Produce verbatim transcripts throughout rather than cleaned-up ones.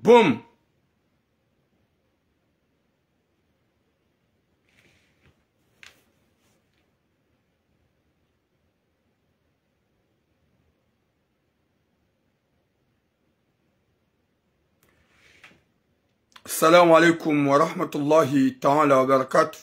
Boum. Assalamu alaikum wa rahmatullahi ta'ala wa barakatuh.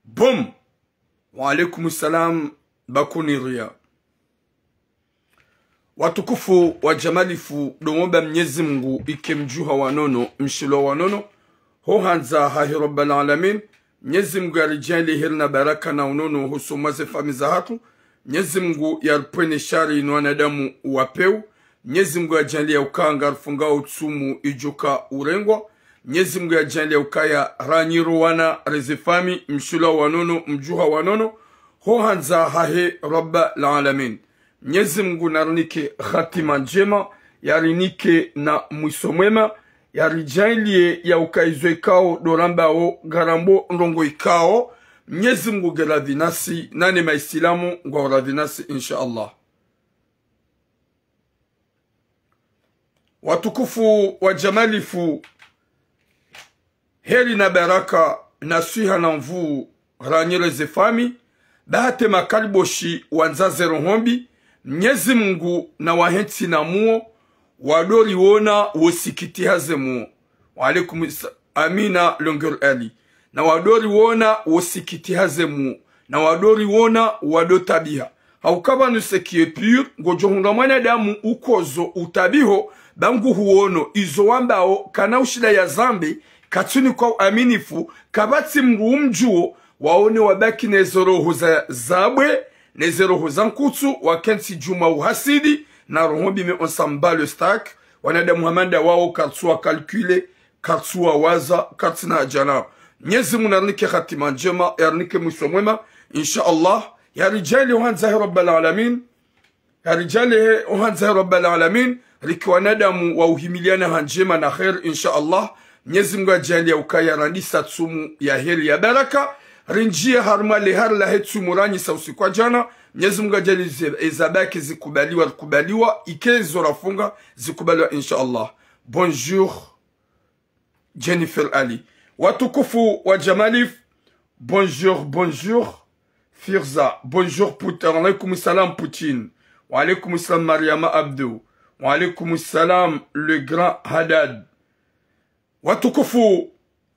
Boum. Wa alaikum salam, Bakuni Ria. Watukufu wa jamalifu, ndo mwomba Mnyezi Mngu ike mdjuha wa nono, mshilwa wa nono, ho handza hahe Rabbal Alamin. Mnyezi Mngu yaridjaanlie heri na baraka na unono hosoni mwa ze famiyi zahatru. Mnyezi Mngu yaripvwene shari no wanadamu wa pewu. Mnyezi Mngu yadjaanlie ya ukaya ngarifungao tsumu idjoka urengwa. Mnyezi Mngu yadjaanlie ya ukaya ranyiro wana reze famiyi, mshilwa wa nono, mdjuha wa nono, ho handza hahe Rabbal Alamin. Mnyezi Mngu narinike hatima ndjema, yarinike na mwiso mwema, yaridjaanlie ya ukaya izo ikao ndo rambao, ngarambo ndrongo ikao. Mnyezi Mngu nge radhi nasi, nane maisilamu ngwao radhi nasi, insha Allah. Watukufu wa jamalifu, heri na baraka, na swiha na nvuu, ranyiro ze famiyi, bahati makaliboshi wandza ze roho mbi, Mnyezi Mngu na wahentsi na muo, wado riona wosikitiha ze muo. Wa alaikum sa-, Amina Longueur Ali. Na wado riona wosikitiha ze muo. Na wado riona wado tabiha. Hauka pvanu ce qui est pur, ngodjo hundra mwanadamu ukodzo utabiho, ba ngu huono, izo wambao, kana ushinda ya zambe, katsuni kwa uaminifu, kapvatsi mndru umdjuo, waone wabaki ne ze roho za, za bwe, ne ze roho za nkutsu, wakentsi djuu mwa uhasidi, na roho mbi, mais on s'en bat le steak, wanadamu hama nda wao, kartsuwa calculer, kartsuwa waza, kartsina haja nao. Mnyezi Mngu narinike hatima ndjema, yarinike mwiso mwema, insha Allah, yaridjaanlie ho handza he Rabbal Alamin, yaridjaanlie ho handza he Rabbal Alamin, rike wanadamu wa uhimiliana ha ndjema na kheri, insha Allah. Mnyezi Mngu yadjaanlie ya ukaya randisa tsumu ya heri ya baraka, rindjie harumwa le hari lahe tsumu ranyisa usiku wa djana. Mnyezi Mngu yadjaanlie ze-, ezabaki zikubaliwa, rikubaliwa, ike zo rafunga zikubaliwa, insha Allah. Bonjour. Jennifer Ali. Watukufu wa jamalifu, bonjour, bonjour. Firza, bonjour Pout-, wa alaikum salam Poutine. Wa alaikum salam Mariama Abdou. Wa alaikum salam le grand Haddad. Watukufu,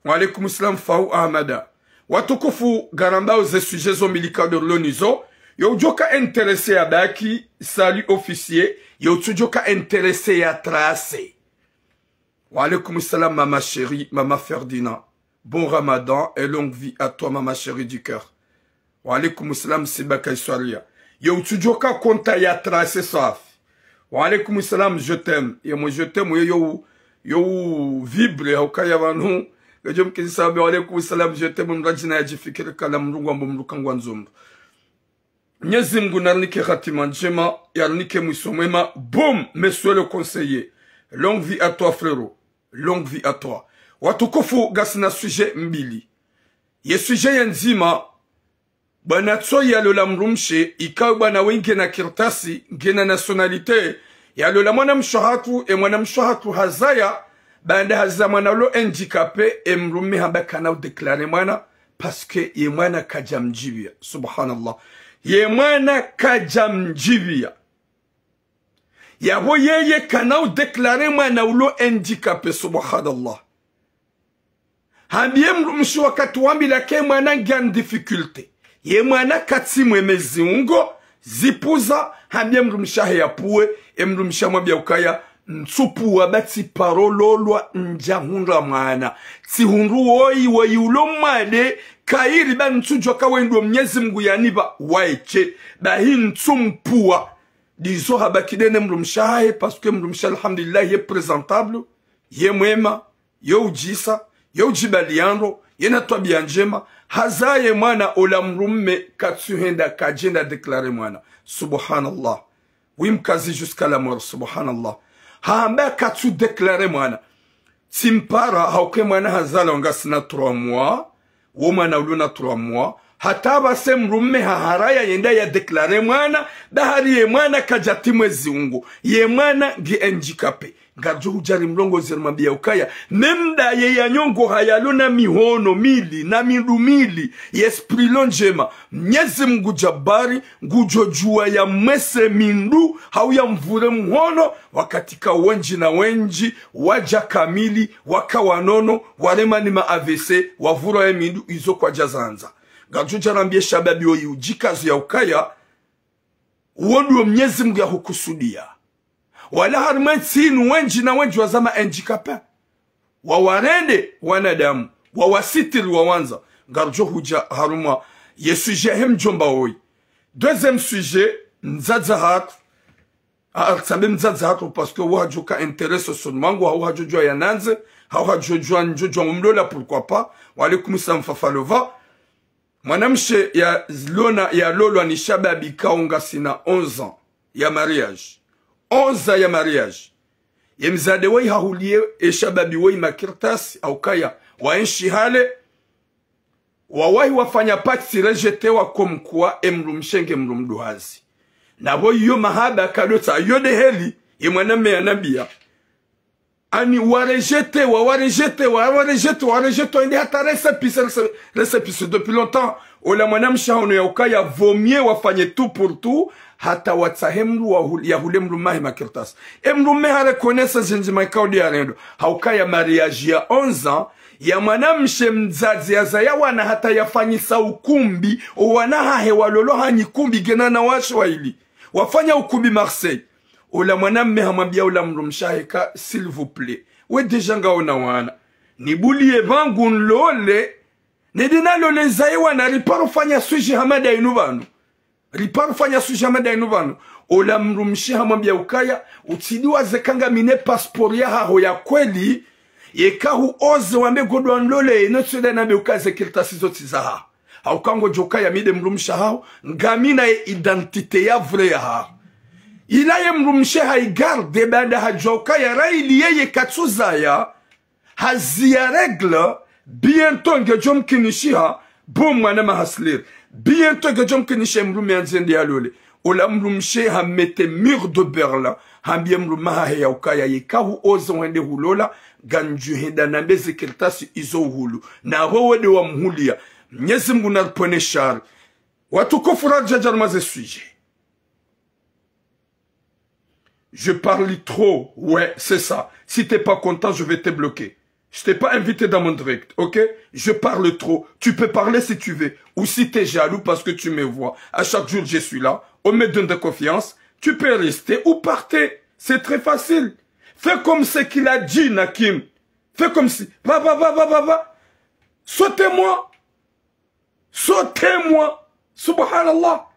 wa alaikum salam Fahou Ahmada. Watukufu, ngarambao ze sujet zo mbili kadorlo nizo. Yo udjoka intéressé ya baki, salut officier. Yo utsudjoka intéressé ya trace. Wa alaikum salam, maman chérie, maman Ferdinand. Bon ramadan et longue vie à toi, maman chérie du cœur. Wa alaikum salam, Siba Kaiswaria. Yo utsudjoka konta ya trace safi. Wa alaikum salam, je t'aime. Ye mwe je t'aime, yo, yo, yo vibre, hauka ya pvanu. Yo djo mkini sabe, wa alaikum salam, je t'aime, mradjina ya djifikiri kala mndru ngwambo mndru kangwa ndzombo. Mnyezi Mngu narinike hatima ndjema, yarinike mwiso mwema. Boum, monsieur le conseiller. Longue vie à toi, frérot. Longue vie à toi. Watukufu, ngasina sujet mbili. Ye sujet ya ndzima, bwana tso yalola mdrumshe, ikao bwana we ngena kartasi, ngena nationalité, yalola mwanamshe hatru, e mwanamshe hatru hazaya, baanda haza mwana ulo handicapé, e mdrume hamba kana udéclarer mwana, parce que ye mwana kadja mdjibia. Subhanallah. Ye mwana kadja mdjibia. Yapvo yeye kana udéclarer mwana ulo handicapé, subhanallah. Hambie mdrumshe wakati wambila ke mwana ngia difficulté. Ye mwana katsi mwe mezi ungo, zipuza, hambie mdrumshe ahe yapvuwe, e mdrumshe amwambia ukaya, ntsupvuwa ba tsi paro lolwa ndja hundra mwana. Tsihundru woyi, woyi ulo mwade, kayiri ba ntsudjwa ka wendo Mnyezi Mngu yanipva, waye she, bahi ntsumpvuwa. Ndizo habaki nde ne mdrumshe wahahe, parce que mdrumshe, alhamdulillah, ye présentable, ye mwema, ye udjisa, ye udjibali yandro, ye na twabiya ndjema. Hazaya ye mwana, ola mdrumme katsuhenda, kadjenda déclarer mwana. Subhanallah. Oui, mkazi, jusqu'à la mort, subhanallah. Hamba katsu déclarer mwana. Tsimpara, hauka ye mwana hazalwa ngasina trois mois, wo mwana ulona trois mois, hata pvase mdrumme haharaya yende ya déclarer mwana, bahari ye mwana kadjatimiza ungo. Ye mwana nge handicapé. Ngaridjo hudja rimlongoze rimwambiye ukaya, ne mdru ye ya nyongo hayalona mihono mili na mindru mili, ye esprit lo ndjema, Mnyezi Mngu Jabari ngudjo djuwa ya mwese mindru, hau ya mvure mhono, wakati ka wendji na wendji, wadja kamili, waka wanono, warema ni ma A V C, wavurwa ye mindru izo kwadja zandza. Ngaridjo dja rambiye shababi woyi udjikaze ya ukaya, wo ndo Mnyezi Mngu ya hukusudiya. Wala harimwa entsi inu wendji na wendji wazama handicapés. Wawarende wanadamu, wawasitiri wawandza. Ngaridjo hudja harumwa ye sujet yahe mdjomba woyi. Deuxième sujet, mdzadze hatru. Ah, tsambe mdzadze hatru, parce que wo hadjo ka intéressé usoni mwangu, hau hadjo djuwa ya nandze, hau hadjo djuwa ndjo djuwa ngumlola, pourquoi pas. Wa alaikum salam, Fafalova. Mwanamshe yalona, yalolwa ni shababi kao ngasina onze ans ya mariage. Onze ans ya mariage. Ye mdzadze woyi hahuliye ye shababi woyi makartasi, haukaya waenshi hale, wawahi wafanya pacte rejeté wa comme quoi ye mdrumshe nge mdru mduhazi. Na pvo iyo mahaba kadotsa, iyo nde heli, ye mwanamme yanambiya. Ani wa rejeté, wa, wa rejeté, wa, wa rejeté, wa rejeté, ende hata récépissé, récé-, récépissé depuis longtemps. Ola mwanamshe haono ya ukaya vaut mieux wafanye tout pour tout, hata watsahe mdru wa hu-, yahule mdrumme wahe makartasi. Ye mdrumme ha reconnaître ze ndjema ikao nde yarendo. Haukaya mariage ya onze ans, ya mwanamshe mdzadze yazaya wana hata yafanyisa ukumbi, owana hahe walolwa hanyi kumbi ngena na washe wayili. Wafanya ukumbi Marseille. Ola mwanamme hamwambiya ola mdrumshe wahe ka, s'il vous plaît. We déjà ngaona wana. Nibuliye pvangu nlole. Nende nalole nzaye wana, riparo fanya sujet hama nda inu pvanu. Riparo fanya sujet hama nda inu pvanu. Ola mdrumshe hamwambiya ukaya, utsidjuwa ze ka ngamina ye passeport yahaho ya kweli, yeka hu oser wambe ngodjo nlole, eno tsi nda nambe uka ze kartasi zo tsi zahaho. Hauka ngodjo kaya mi nde mdrumshe wahaho, ngamina ye identité ya vrai yahaho. Ila ye mdrumshe hayi garder, baanda hadjuwa ukaya rayili yeye katsuzaya, haziya règles, bientôt ngedjo mkinishiha, bo mwana mahaslir. Bientôt ngedjo mkinishiha ye mdrumme yandze yende yalole. Ola mdrumshe ha mettre mur de Berlin, hambiye mdrumme wahahe ya ukaya yeka hu oser wende hulola, ngandjo henda nambe ze kartasi izo uhulu. Na wewe nde wamhuliya. Mnyezi Mngu naripvwene shari. Watukufu, radja dja harumwa ze sujet. Je parle trop. Ouais, c'est ça. Si t'es pas content, je vais te bloquer. Je t'ai pas invité dans mon direct, ok ? Je parle trop. Tu peux parler si tu veux. Ou si t'es jaloux parce que tu me vois. À chaque jour, je suis là. On me donne de confiance. Tu peux rester ou partir. C'est très facile. Fais comme ce qu'il a dit, Nakim. Fais comme si. Va, va, va, va, va, va. Sautez-moi. Sautez-moi. Subhanallah.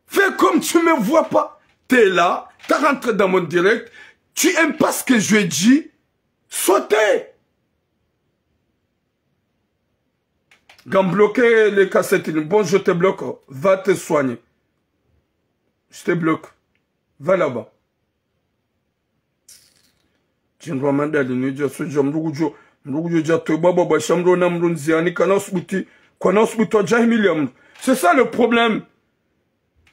Fais comme tu me vois pas. T'es là, t'as rentré dans mon direct. Tu aimes pas ce que je dis. Sautez. Gam bloqué les cassettes. Bon, je te bloque. Va te soigner. Je te bloque. Va là-bas. Djindru wa mandali ni dja sudja mdru kudjo, mdru kudjo dja towa bwabwa sha mdru na mdru ndziani kana usubuti, kana usubuti wa djahimiliya mdru. C'est ça le problème.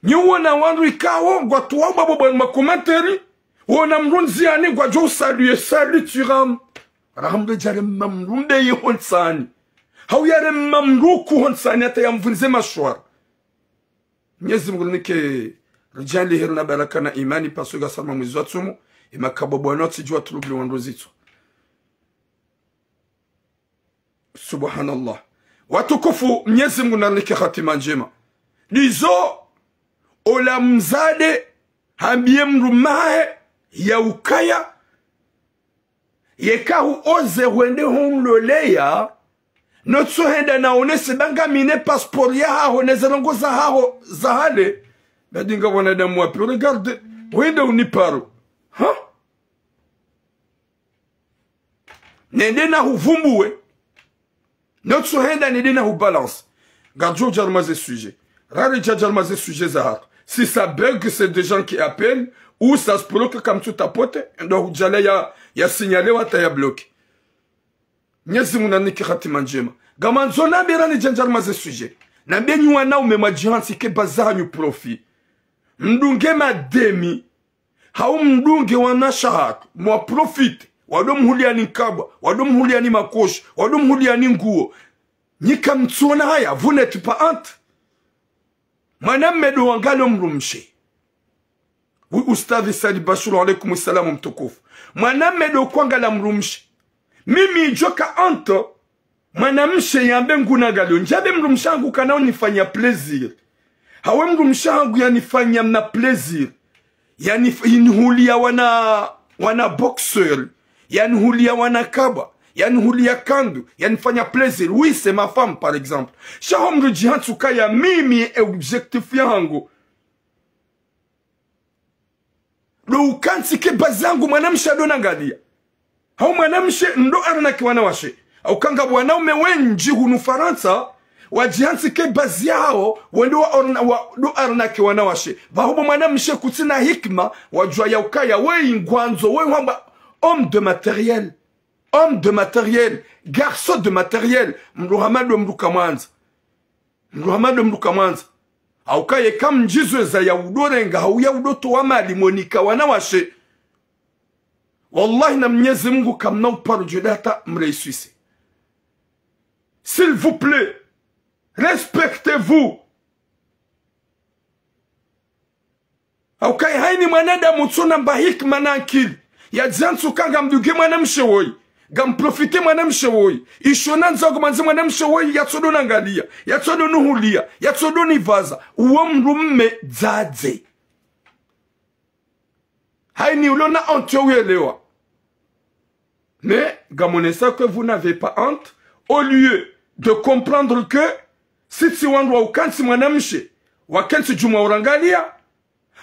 Nyi wona wandru ikao ngwatowa bwabwa ma commentaires, wona mdru ndziani ngwadjo saluer, salut Thuram. Rahambe djarema mdru mbe ye hontsani. Hau yarema mdru ku hontsani hata yamvunze mashwara. Mnyezi Mngu rinike ridjalihe rina baraka na imani, parce que ngasoma mwezi wa tsumu, imakabo bwana watsidjuwa tulubili wandru zitswa. Subhanallah. Watukufu, Mnyezi Mngu narinike hatima ndjema. Ndizo, ola mdzadze, hambiye mdrumme wahe, ya ukaya, yeka hu oser hwende humloleya, notso henda naonese ba ngamina ye passeport yahaho ne ze ndrongoo zahaho za hale. Badi nga wanadamu wapi? Regarde, wende uniparo. Ha? Nende nahuvumbuwe. Notso henda nende nahubalance. Ngardjo udjarmaze sujet. Rari djadjarmaze sujet zahatru. Si ça bug, c'est des gens qui appellent, ou ça se bloque comme tout tapote, ndo hudjala ya, ya signalé wa ta ya bloqué. Mnyezi Mungu nanike hatima ndjema. Ngamandzo nambe rani djadjarmaze sujet. Nambe nyi wanaume mwadjihantsi ke bazi hanyu profit. Mdunge mademi. Hau mdunge wanashe wahatru, mwa profite, wado mhuliani nkabwa, wado mhuliani makoshi, wado mhuliani nguo. Nyi kamtsona haya, vous n'êtes pas honte. Mwanamme ndo wangalo mdrumshe. Oui, Ustadhi Said Bashir, wa alaikum salam mtukufu. Mwanamme ndo kwangala mdrumshe. Mimi idjoka honte, mwanamshe yambe ngunangalio, ndjambe mdrumshe hangu kana unifanya plaisir. Hawe mdrumshe hangu yanifanya mna plaisir. Yanif-, yanihulia wana, wana boxeur. Yanihulia wana kabwa. Yanihulia kandu. Yanifanya plaisir. Oui, c'est ma femme, par exemple. Sha ho mdru djihantsi ukaya mimi e objectif yahangu ndo ukantsi ke bazi hangu mwanamshe ado nangalia. Hau mwanamshe ndo arnaquer wanawashe. Hauka ngapvo wanaume wendji hunu Farantsa, wadjihantsi ke bazi yahawo, wende wa orna-, wa, ndo arnaquer wanawashe. Pvahupvo mwanamshe kutsina hikima, wadjuwa yaukaya, weyi ngwandzo, weyi hwamba homme de matériel. Homme de matériel. Garçon de matériel. Mdru hama ndo mdru kamwandza. Mdru hama ndo mdru kamwandza. Hauka ye kamdjizweza ya udo renga, hau ya udo towa mali, mwanika wanawashe. Wallahi na Mnyezi Mungu kamna uparo djo data mreiswise. S'il vous plaît, respectez-vous. Hauka ye haini mwanadamu tsona mba hikima na ankili. Yadjihantsi uka ngamdunge mwanamshe woyi. Ngamprofite mwanamshe woyi. Isho nandza kumandzi mwanamshe woyi, yatsodo nangalia. Yatsodo nuhulia. Yatsodo nipvaza. Uwo mdrumme dzadze. Haini ulo na honte uyelewa. Mais, ngamonesa que vous n'avez pas honte, au lieu de comprendre que si tsi wandru wa ukantsi mwanamshe, wakentsi djumwa urangalia,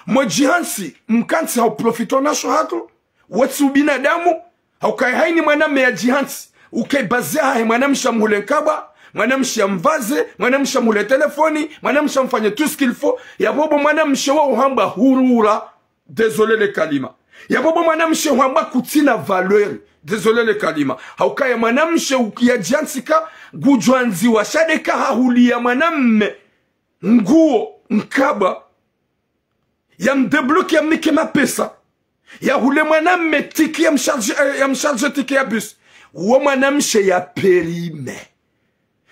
mwadjihantsi, mkantsi hau profite wanashe wahatru, wetsi ubinadamu, hauka ye haini mwanamme yadjihantsi, uke bazi yahahe mwanamshe amhule nkabwa, mwanamshe yampvaze, mwanamshe amhule telefoni, mwanamshe amfanye tout ce qu'il faut, yapvo pvo mwanamshe wa uhamba hurura. Désolé le kalima. Yapvo pvo mwanamshe hwamba kutsina valeur. Désolé le kalima. Hauka ye mwanamshe uki yadjihantsi ka ngudjwandziwa sha ndeka hahulia mwanamme nguo, nkabwa, yamdébloque, yamnike mapesa. Yahule mwanamme ticket, yamcharge, eh, yamcharge ticket ya bus. Uwo mwanamshe ya périme.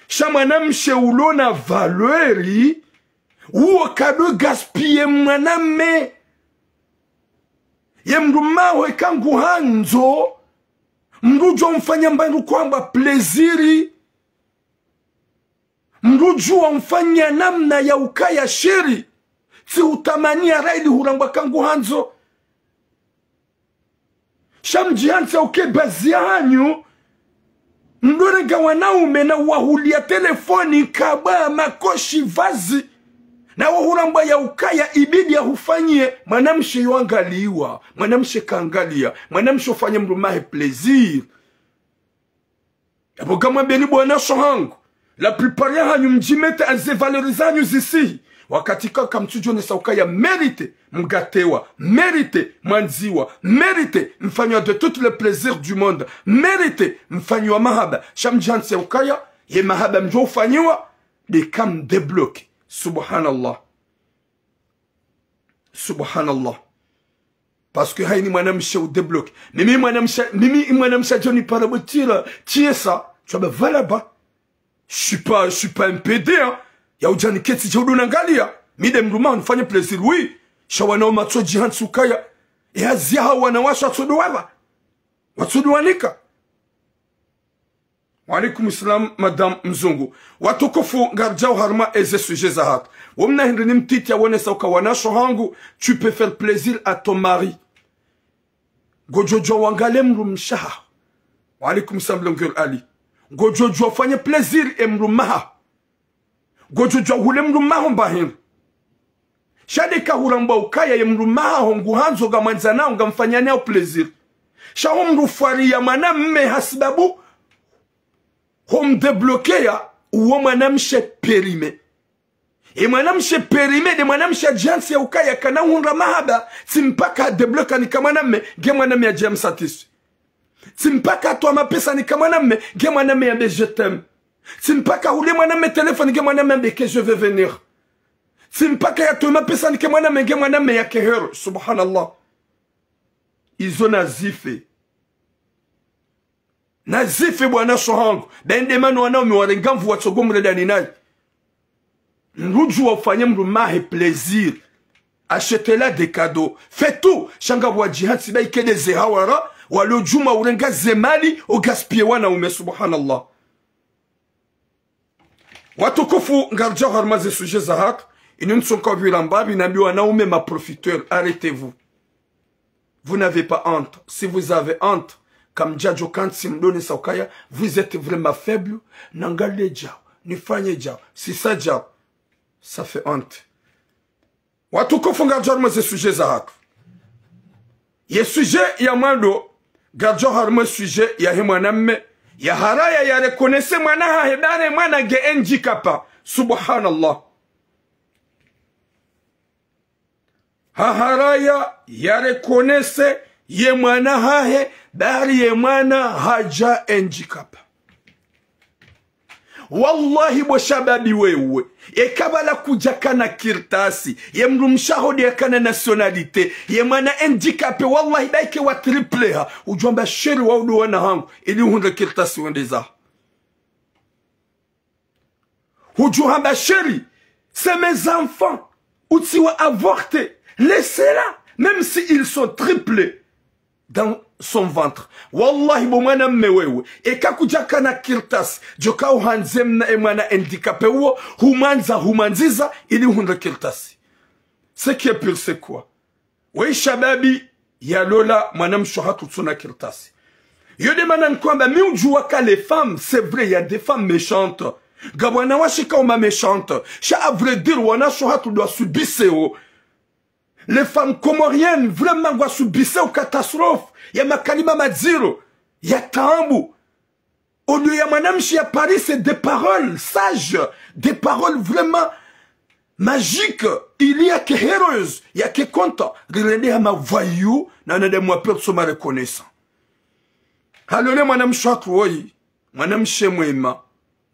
Sha mwanamshe ulo na valeur, uwo kado gaspiller mwanamme. Ye mdrumme waho eka nguhandzo, mdru djuwa umfanya mba ngu kwamba plaisir. Mdru djuwa umfanya namna ya ukaya chéri. Tsi utamania raili hurambwa ka nguhandzo. Sha mdjihantsi uke bazi yahanyu, mdorega wanaume na wahulia telefoni, nkabwa, makoshi, vazi. Na wahurambwa yaukaya ibidi yahufanyie, mwanamshe yoangaliwa, mwanamshe kangalia, mwanamshe ufanye mdrumme wahe plaisir. Yapvo ngamwambeni bo wanashe wahangu, la plupart yahanyu mdjimeta aze valeur zahanyu zisihi. Wakati ka kamtsudjonesa ukaya mérite mgatewa, mérite mwandziwa, mérite mfanywa de tous les plaisirs du monde, mérite mfanywa mahaba. Sha mdjihantsi ukaya ye mahaba mdjo ufanyiwa, ndeka mdébloque. Subhanallah. Subhanallah. Parce que haini mwanamshe udébloque. Mimi mwanamshe, mimi mwanamshe adjo nipara botira, tiesa, tu as ben voilà ba. Je suis pas, je suis pas un pédé, hein. Ya udjani ketsi dja udo nangalia. Mi nde mdrumme waho nifanye plaisir, oui. Sha wanaume watsodjihantsi ukaya. E hazi yahawo wanawashe watsodo wapva. Watsodo wanika. Wa alaikum salam, Madame Mzungu. Watukufu, ngaridjao harumwa eze sujet zahatru. Wo mna hindri ni mtiti yawonesa uka wanashe wahangu, tu peux faire plaisir à ton mari. Ngodjo djuwa wangalie mdrumshe waho. Wa alaikum salam, Longueur Ali. Ngodjo djuwa ufanye plaisir e mdrumme waho. Ngodjo djuwa uhule mdrumme waho mba hindri. Sha nde kahurambwa ukaya ye mdrume haho nguhandzo, ngamwandzanao, ngamfanyaniao plaisir. Sha ho mdru fwari ya mwanamme hasibabu ho mdébloquer ya uwo mwanamshe périmé. E mwanamshe périmé nde mwanamshe adjihantsi ya ukaya kana hundra mahaba, tsi mpaka adébloquer nika mwanamme, nge mwanamme adjihantsi satisfait. Tsi mpaka atowa mapesa nika mwanamme, nge mwanamme yambe je t'aime. Tsi mpaka hule mwanamme téléphone, nge mwanamme yambe que je vais venir. Tsi mpaka yatowe mapesa nika mwanamme, nge mwanamme yake heureux. Subhanallah. Izo nazife. Nazife bo wanashe hangu. Be nde mana wanaume warenga nvu watsogo mredani nayi. Mdru udjuwa ufanye mdrume hahe plaisir. Achetez-la des cadeaux. Fais tout. Sha ngapvo wadjihantsi ba ike nde ze hawara, walo djuma urenga ze mali, ugaspiller wanaume, subhanallah. Watukufu, ngaridjao harumwa ze sujet zahatru, inu ntsonka upvira mbapvi, nambiwa wanaume ma profiteurs, arrêtez-vous. Vous n'avez pas honte. Si vous avez honte, kamdjadjo kantsi mdone sa ukaya, vous êtes vraiment faible, nangalie djao, nifanye djao, sisa djao. Ça fait honte. Watukufu, ngaridjao harumwa ze sujet zahatru. Ye sujet ya mwando, ngaridjao harumwa sujet yahe mwanamme, yaharaya ya reconnaître mwana hahe, ba ye mwana nge handicapé. Subhanallah. Haharaya ya reconnaître ye mwana hahe, ba ye mwana hadja handicapé. Wallahi bo shababi wewe, eka bala kudjakana kartasi, ye mdrumshe haho nde yakana nationalité, ye mwana handicapé, wallahi ba ike wa triplé ha, udjo hamba chéri wa udu wana hangu, ili uhundre kartasi wende zaho. Hudjo hamba chéri, c'est mes enfants, utsiwa avorter, laissez-la, même si ils sont triplés dans son ventre. Wallahi bo mwanamme wewe, eka kudjakana kartasi, djoka uhandze mna e mwana handicapé uwo, humwandza, humwandziza, ili uhundre kartasi. Ce qui est pire, c'est quoi? Wewe shababi, yalola mwanamshe hatru tsuna kartasi. Yo nde mana nkwamba, mi udjuwa ka les femmes, c'est vrai, il y a des femmes méchantes. Ngapvo wanawashe kao ma méchantes. Sha à vrai dire, wanashe hatru ndo wasubiseo. Les femmes comoriennes, vraiment, ngwasubiseo catastrophe. Ya makalima madziro. Ya taabu. Au lieu ya mwanamshe ya parler, c'est des paroles sages, des paroles vraiment magiques. Ili yake heureuse, yake content. Rirende hama voyou, na wanadamu wa personne reconnaissant. Halole mwanamshe hatru woyi, mwanamshe mwema,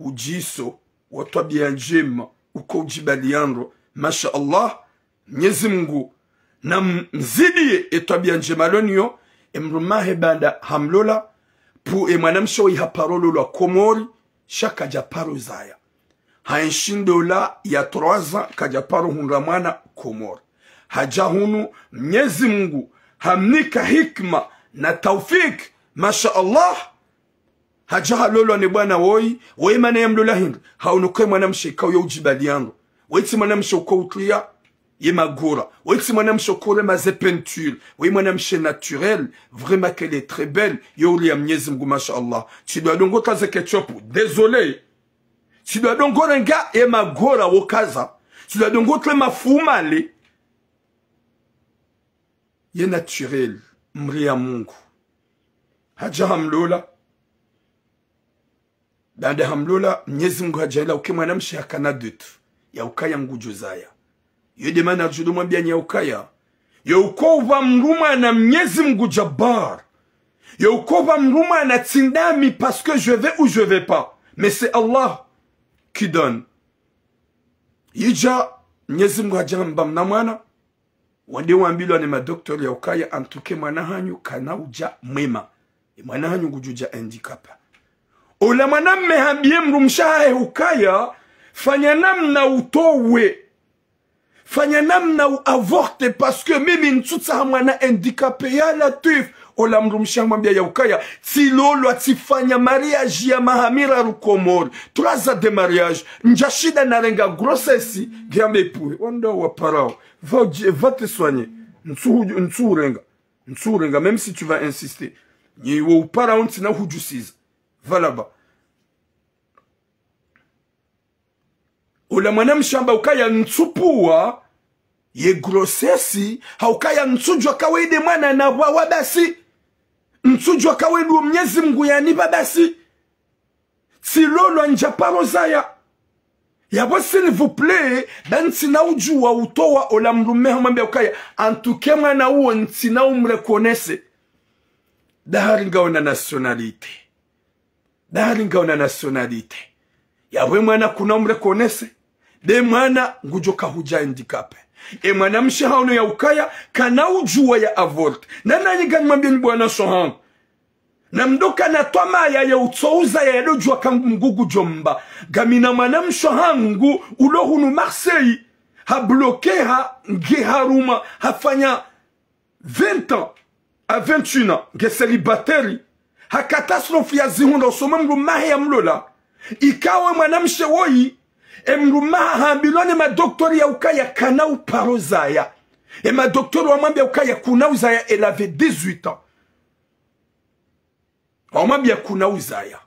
udjiso, wa twabia ndjema, uko udjibaliya ndro. Masha Allah, Mnyezi Mungu namzidiye e twabia ndjema yalo nayo. E mdrume hahe baanda hamlola, pvo e mwanamshe woyi haparo lolwa Komori, sha kadja paro zaya. Haenshi ndola ya trois ans, kadja paro hundra mwana Komori. Hadja hunu, Mnyezi Mungu hamnika hikima na taufik, masha Allah. Hadja halolwa ne bwana woyi, woyi mana yamlola hindri, haono ko ye mwanamshe ikao yo udjibaliya ndro. Woyi tsi mwanamshe uko utria ye magora. Woyi tsi mwanamshe uko urema ze peinture. Woyi mwanamshe naturel. Vraiment qu'elle est très belle. Yo uria Mnyezi Mungu, masha Allah. Tsi ndo adongo tria ze ketchup. Désolé. Tsi ndo adongo renga ye magora wokaza. Tsi ndo adongo tria mafumale. Ye naturel, mria Mungu. Hadja hamlola. Baanda hamlola, Mnyezi Mungu hadjaaliya uka ye mwanamshe hakana doute ya ukaya ngudjo zaya. Yo nde mana ridjo mwambia nyi ya ukaya, yo uko upva mdru mwana Mnyezi Mungu Jabbar. Yo uko upva mdru mwana tsi ndami parce que je veux ou je veux pas. Mais c'est Allah qui donne. Idja, Mnyezi Mungu hadja hamba mna mwana, wende wambilwa ne madocteur ya ukaya, en tout cas, mwana hanyu kana udja mwema. E mwana hanyu ngudjo udja handicapé. Ola mwanamme hambiye mdrumshe hahe ukaya, fanya namna utowe. Fanya namna u avorte, parce que mimi ntsutsaha mwana handicapé, ya Latwif. Ola mdrumshe hamwambia ya ukaya, tsilolwa, tsifanya mariage ya maha miraru Komori. Trois ans de mariage. Ndjashinda narenga grossesse, ngiambe ipvuhe. Wandru waparao. Va, va te soigner. Ntsu, ntsurenga. Ntsurenga, même si tu vas insister. Nyi wo uparao ntsina hudjusiza. Valaba. Ola mwanamshe hamba ukaya ntsupvuwa, Ye grossesse, ha ukaya ntsudjuwa kawaida mwana napvwawa basi. Ntsudjuwa kawaida Mnyezi Mngu yanipva basi. Tsilolwa ndjaparo zaya. Yapvo, s'il vous plaît, ba ntsina udjuwa utowa ola mdrume hamwambia ukaya, en tout cas mwana uwo ntsina umreconnaisse. Dahari ngaona nationalité. Dahari ngaona nationalité. Yapvo e mwana kuna umreconnaisse. Be mwana ngudjo kahudja handicapé. E mwanamshe haono ya ukaya, kana udjuwa ya avorté. Na nanyi nganimwambieni bwana sho hangu. Na mdru kana twamaya ya utsouzaya ya dodjuwa ka Mngu ngudjo mba. Ngamina mwanamshe hangu ulo hunu Marseille. Ha bloqué ha nge harumwa hafanya vingt ans à vingt et un ans, nge célibataire. Ha catastrophe ya zihundra usoma mdrumahe ya mlola. Ikawo e mwanamshe woyi, e mdrumahe hambilwa ne madoktori ya ukaya kana uparo zaya. E madoktori wamwambia ukaya kuna uzaya, elle avait dix-huit ans. Wamwambia kuna uzaya.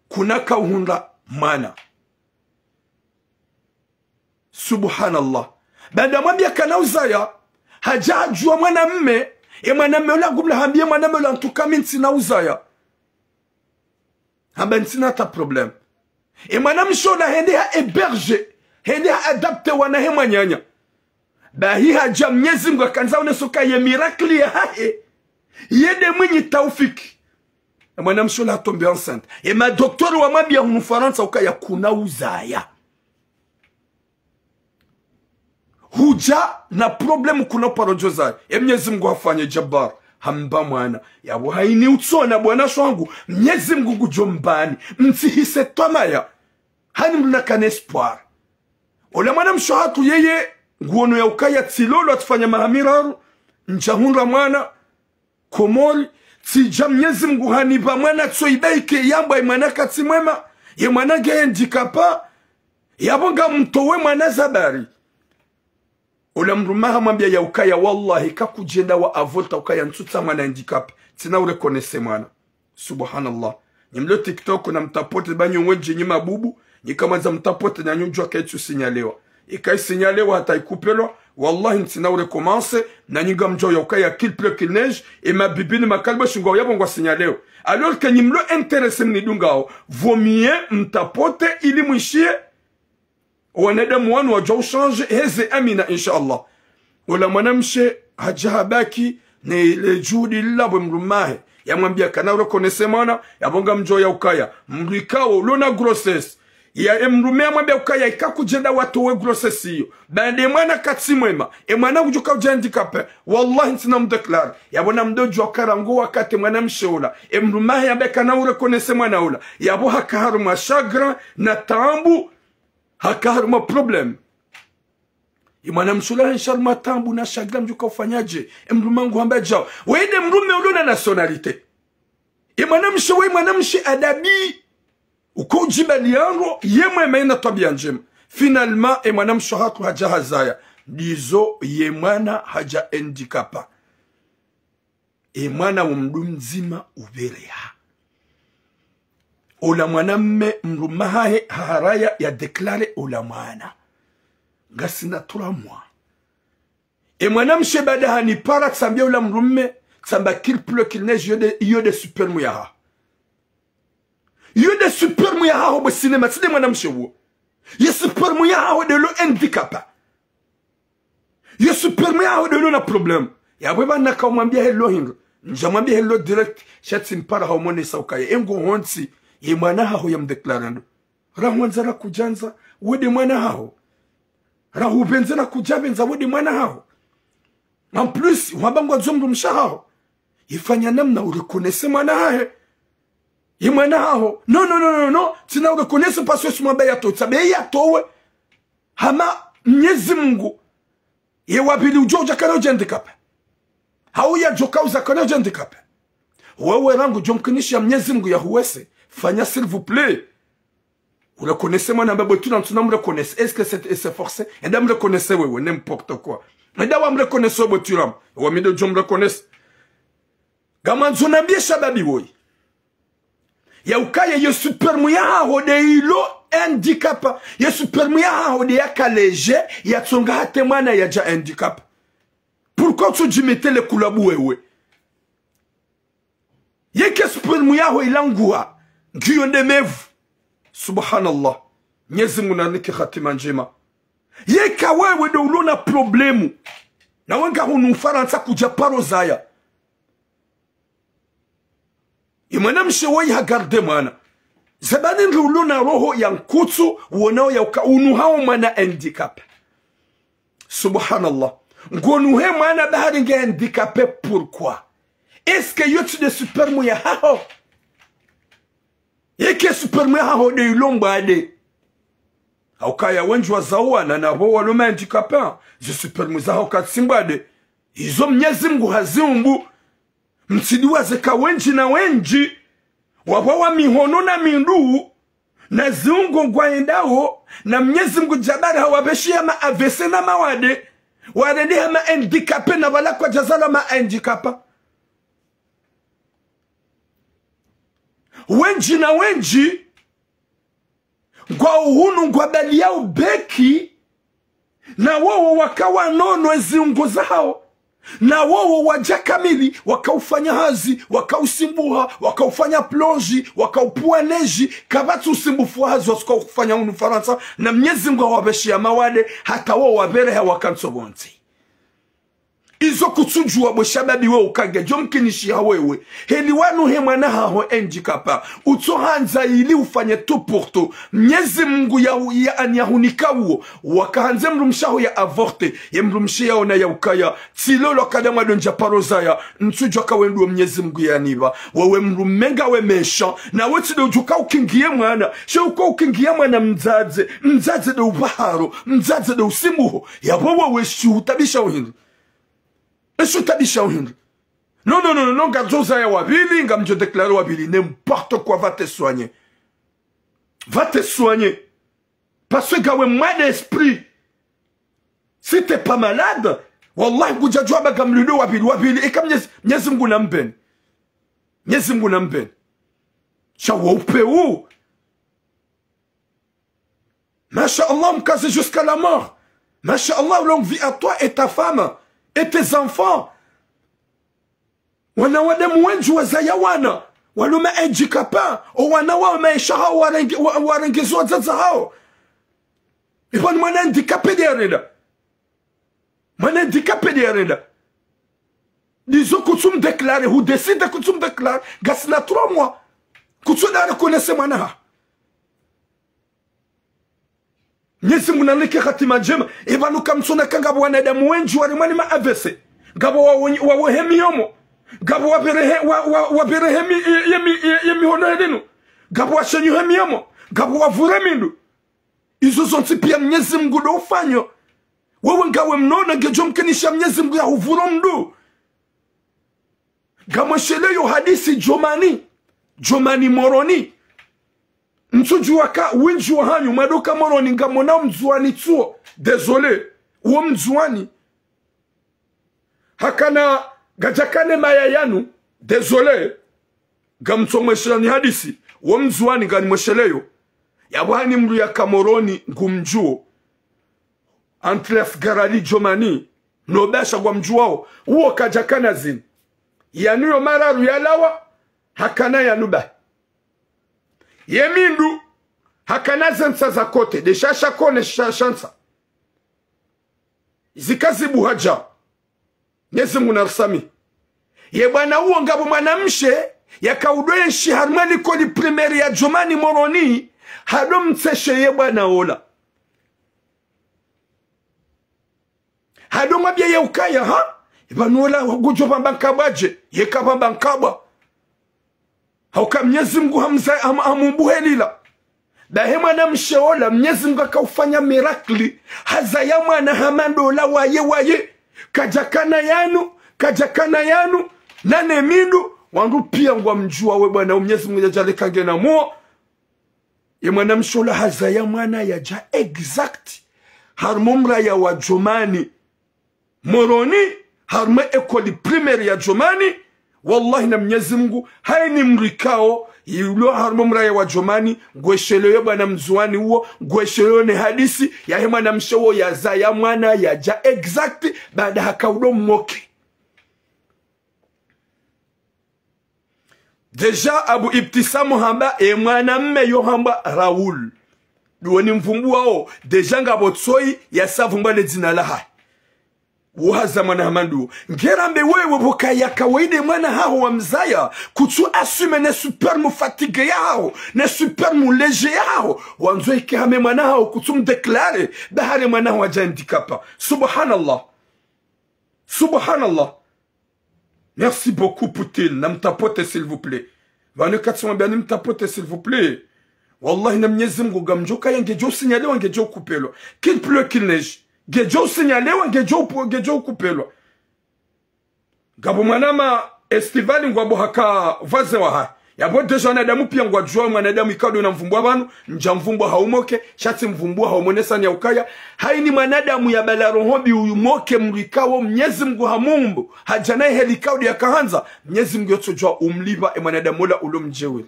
Kuna kauhundra mwana. Subhanallah. Baada mwambia kana uzaya, hadja hadjuwa mwanamme, e mwanamme ola ngumla hambia e mwanamme ola, en tout cas mi ntsina uzaya. Hamba ntsina hata problème. E mwanamshe ola hende ha hébergé, hende ha adapté wana he mwananya. Bahi hadja Mnyezi Mngu hakandza oneso ka ye miracle yahahe, ye nde mwinyi taufiki. E mwanamshe ola hatombé enceinte. E madoktori wamwambia hunu Farantsa ukaya kuna uzaya. Hudja na problème kuna uparo djo zaya. E Mnyezi Mngu hafanye Jabbar, hamba mwana. Yapvo haini utsona bwana sho hangu, Mnyezi Mngu ngudjo mbani. Mtsihise twamaya. Hani mdru nakana espoir. Ola mwanamshe hatru yeye, nguono ya ukaya tsilolwa tsifanya maha miraru, ndjahundra mwana, Komori, tsidja Mnyezi Mngu hanipva mwana tso ibaike yambwa ye mwana katsi mwema, ye mwana nge handicapé, yapvo ngamtowe mwana zabari. Ola mdrumahe hamwambia ya ukaya, wallahi, kakudjenda wa avorté ukaya ntsutsaha mwana handicapé, ntsina ureconnaisse mwana. Subhanallah. Nyi mlo TikTok na mtapote ba nyi wendji nyi mabubu, nyi kamwandza mtapote na nyi udjuwa kaitsu signalewa. Ika isignalewa hata ikupelwa, wallahi ntsina urecommencer, na nyi ngamdjuwa ya ukaya qu'il pleut qu'il neige, e mabibi ni makalibo shingwa yapvo ngwa signalewa. Alors que nyi mlo intéressé mnidungao, vaut mieux mtapote ili mwishiye, wanadamu wanu wadjuwa uchanger, heze amina, inshallah. Ola mwanamshe hadja habaki ne le juhudi lila bwe mdrumahe. Yamwambia kana ureconnaisse mwana, yapvo ngamdjuwa ya ukaya mdru ikao lona grossesse. Ya e mdrume yamwambia ukaya ika kudjenda watowe grossesse iyo, baada e mwana katsi mwema, e mwana ngudjo ka udja handicapé, wallahi ntsina mdéclarer. Yapvo namdodjuwa ukaya rangu wakati mwanamshe ola, e mdrumahe yambe kana ureconnaisse mwana ola, yapvo haka harumwa chagrin na taabu, haka harumwa problème. E mwanamshe ola hensha harumwa taabu na chagrin, mdjuka ufanyadje? E mdrume wangu hamba djao. Weye nde mdrume ulo na nationalité. E mwanamshe weye mwanamshe adabi. Uko udjibaliya ndro, ye mwema yena twabiya ndjema. Finalement, e mwanamshe hatru hadja hazaya. Ndizo ye mwana hadja handicapé. E mwana wo mdru mdzima upvereha. Ola mwanamme mdrume wahahe haharaya ya déclarer ola mwana. Ngasina trois mois. E mwanamshe baada hanipara tsambia ola mdrume, tsamba qu'il pleut qu'il neige, iyo nde, iyo nde sperme yahaho. Iyo nde sperme yahaho bwe sinema, tsi nde mwanamshe uwo. Ye sperme yahaho nde lo handicapé. Ye sperme yahaho nde lo na problème. Yapvo pvanu naka umwambia helo hindru. Ndja mwambia helo direct, sha tsimpara ha umonesa ukaya. Engo hontsi, ye mwana haho ya mdéclarer ndo. Rahwandza rakudjandza, wo nde mwana haho. Rahupvendza nakudjapvendza, wo nde mwana haho. En plus, wamba ngwandzo mdrumshe haho. Ifanya namna ureconnaisse mwana hahe. Ye mwana haho. Non, non, non, non, non. Tsina ureconnaisse parce que si mwamba yatowe, tsabe yatowe. Hama Mnyezi Mungu. Ye wapvili udjo udja kana udja handicapé. Hau yadjoka uza kana udja handicapé. Wewe rangu djo mkinisha Mnyezi Mungu yahuwese. Fanya s'il vous plaît. Ureconnaisse mwana mba bwe tula ntsuna mreconnaisse. Est-ce que c'est, c'est forcé? Enda mreconnaisse wewe, n'importe quoi. Enda wamreconnaisse wewe bwe tula. Wa mi ndo djo mreconnaisse. Ngamwandzo nambie shababi woyi. Ya ukaya ye sperme yahaho nde ilo handicapé. Ye sperme yahaho nde yaka léger, yatsonga hata mwana yadja handicapé. Pourquoi tu djimetele kulabu wewe? Yeka sperme yaho ilanguha, ngiyo nde mevu. Subhanallah. Mnyezi Mungu nanike hatima ndjema. Yeka wewe nde ulo na problème, na we nga hunu Ufarantsa kudja paro zaya. Ye mwanamshe woyi ha garder mwana. Zabani ndri ulo na roho ya nkutsu, wonao ya uka unuhao mwana handicapé. Subhanallah. Ngonuhe mwana bahari nge handicapé, pourquoi? Est-ce que yo tsi nde sperme yahaho? Yeka sperme yahaho nde ilo mbwade. Ha ukaya wendji wazao wana na pvo walo ma handicapé, ze sperme zahawo katsi mbwade. Izo Mnyezi Mungu haziumbu. Mtsidiwaze ka wendji na wendji wapvawa mihono na mindru, na ziungo ngwaendao, na Mnyezi Mungu djabari hawapveshiya ma A V C na mawade, warendeha ma handicapé na pvala kwadjazalwa ma handicapé. Wendji na wendji ngwao hunu ngwabaliyao beki, na wowo waka wanono eziungo zahawo, na wowo wadja kamili, waka ufanya hazi, waka usimbuha, waka ufanya plonge, waka upvua neige, kapvatsi usumbufu wa hazi wasuka ufanya hunu Farantsa, na Mnyezi Mungu hawapveshiya mawade, hata wowo wapvereha waka ntso pvondze. Izo kutsudjuwa bwe shababi we uka ngedjo mkinishiha wewe. Heli wanuhe mwana haho handicapé. Utsohandza ili ufanye tout pour tout. Mnyezi Mungu ya, ya, ani yahunika uwo. Wakahandze mdrumshe haho ya avorté. Ye mdrumshe yaona ya ukaya. Tsi lolo kadamwa ndo ndja paro zaya. Ntsudjuwa ka we ndo Mnyezi Mungu yanipva. Wewe mdrume ngawe méchant. Na we tsi ndo udjuka ukingiye mwana. She uka ukingiya mwana mdzadze. Mdzadze nde upvaharo. Mdzadze nde usimbuho. Yapvo wewe shi utabisha uhindri. Eshi utabisha uhindri. Non, non, non, non, non, ngamdjo zaya wa pvili, ngamdjo déclarer wa pvili. N'importe quoi, va te soigner. Va te soigner. Parce que ngawe malade esprit. Si t'es pas malade, wallahi, ngudjadjuwa ba ngamlindo wa pvili, wa pvili. Eka Mnyezi, Mnyezi Mungu nampveni. Mnyezi Mungu nampveni. Sha wa upewu. Masha Allah, mkaze jusqu'à la mort. Masha Allah, longue vie à toi et ta femme et tes enfants. Wana wadamu wendji wazaya wana, walo ma handicapés, o wana wa maesha hawo warenge-, wa-, warengezwa wadzadze hawo. Ipvanu mwana handicapé nde yarenda. Mwana handicapé nde yarenda. Disons kutsum déclarer, hu décider kutsum déclarer, ngasina trois mois. Kutsu nda reconnaître mwana ha. Mnyezi Mungu nanike hatima ndjema. Ipvanu kamtsona ka ngapvo wanadamu wendji waremwa ni ma A V C. Ngapvo wa, wa, wawohe miyomo. Ngapvo wapverehe, wa, wa, wapverehe mi, ye, ye mi, ye, ye mihono yelinu. Ngapvo washenyu he miyomo. Ngapvo wavure mindru. Izo zontsi piya Mnyezi Mungu ndo ufanyo. Wewe ngawe mnono ngedjo mkinisha Mnyezi Mungu yahuvuro mndru. Ngamwesheleyo hadisi Djomani. Djomani Moroni. Ntsudjuwa ka wendji wahanyu mwadoka Moroni ngamwonao Mndzuwani tsuwo. Désolé. Uwo Mndzuwani. Hakana, ngadjakane maya yanu. Désolé. Ngamtsomweshelani hadisi. Uwo Mndzuwani nganimwesheleyo. Yapvo hani mndru yaka Moroni ngumdjuwo. Entre Afgarali Djomani, no Basha ngwamdjuwao, uwo kadjakana zini. Yanu yo mararu yalawa, hakana yanu ba. Ye mindru, hakana ze ntsa za kote, nde shasha kone shasha ntsa. Zika zibuha dja. Mnyezi Mungu narisamihi. Ye bwana uwo ngapvo mwanamshe, yaka udo yenshi harimwa likoli primaire ya Djomani Moroni, hado mtseshe ye bwana ola. Hado mwambiya ye ukaya, ha? Ipvanu ola ngudjo pvamba nkabwa dje, ye kapvamba nkabwa. Hauka Mnyezi Mungu hamza-, ham-, hamumbuhelila. Bahi mwanamshe ola, Mnyezi Mungu haka ufanya miracle, hazaya mwana hama ndola waye waye. Kadjakana yanu, kadjakana yanu, nane mindru, wandru piya ngwamdjuwa we bwana, Mnyezi Mungu yadjaleka ngena muo. Ye mwanamshe ola hazaya mwana yadja exact. Harimwa mraya wa Djomani Moroni, harimwa ekoli primaire ya Djomani, Wallahi na Mnyezi Mngu, hayini mdru ikao, yilo harumwa mraya wa Djomani, ngwesheleyo bwana Mndzuwani uwo, ngwesheleyo ne hadisi, yahe mwanamshe uwo yazaya mwana, yadja exact, baada haka udo mmoke. Déjà, Abu Ibtisamu hamba, e mwanamme yo hamba Raoul. Ndo ni mvumbuwao, déjà ngapvo tsoyi, yasa vumbwa le dzina lahahe. Wo hazaya mwana hama ndo. Ngerambe wewe pvoka ya kawaida mwana haho wamzaya, kutsu assumer ne sperme fatigué yahaho, ne sperme léger yahaho, wandzo ike hama mwana haho kutsu mdéclarer, ba hari mwana haho hadja handicapé. Subhanallah. Subhanallah. Merci beaucoup, Poutine. Namtapote, s'il vous plaît. Pvanu katsi mwambia nimtapote, s'il vous plaît. Wallahi na Mnyezi Mngu, ngamdjo kaya ngedjo usinyalewa, ngedjo ukupelwa. Qu'il pleut, qu'il neige. Ngedjo usinyalewa, ngedjo upu-, ngedjo ukupelwa. Ngapvo mwana ma Estival ngwapvo haka voisin wahahe. Yapvo déjà wanadamu pia ngwadjuwa mwanadamu ikao ndo namvumbua pvanu, ndjamvumbua ha umoke, sha tsimvumbua ha umonesani ya ukaya. Hayini mwanadamu yabala roho mbi uyu moke mdru ikao Mnyezi Mngu hamumbu, hadja naye heli ikao ndo yakahandza, Mnyezi Mngu yotsodjuwa umlipva e mwanadamu ola ulo mdjewe.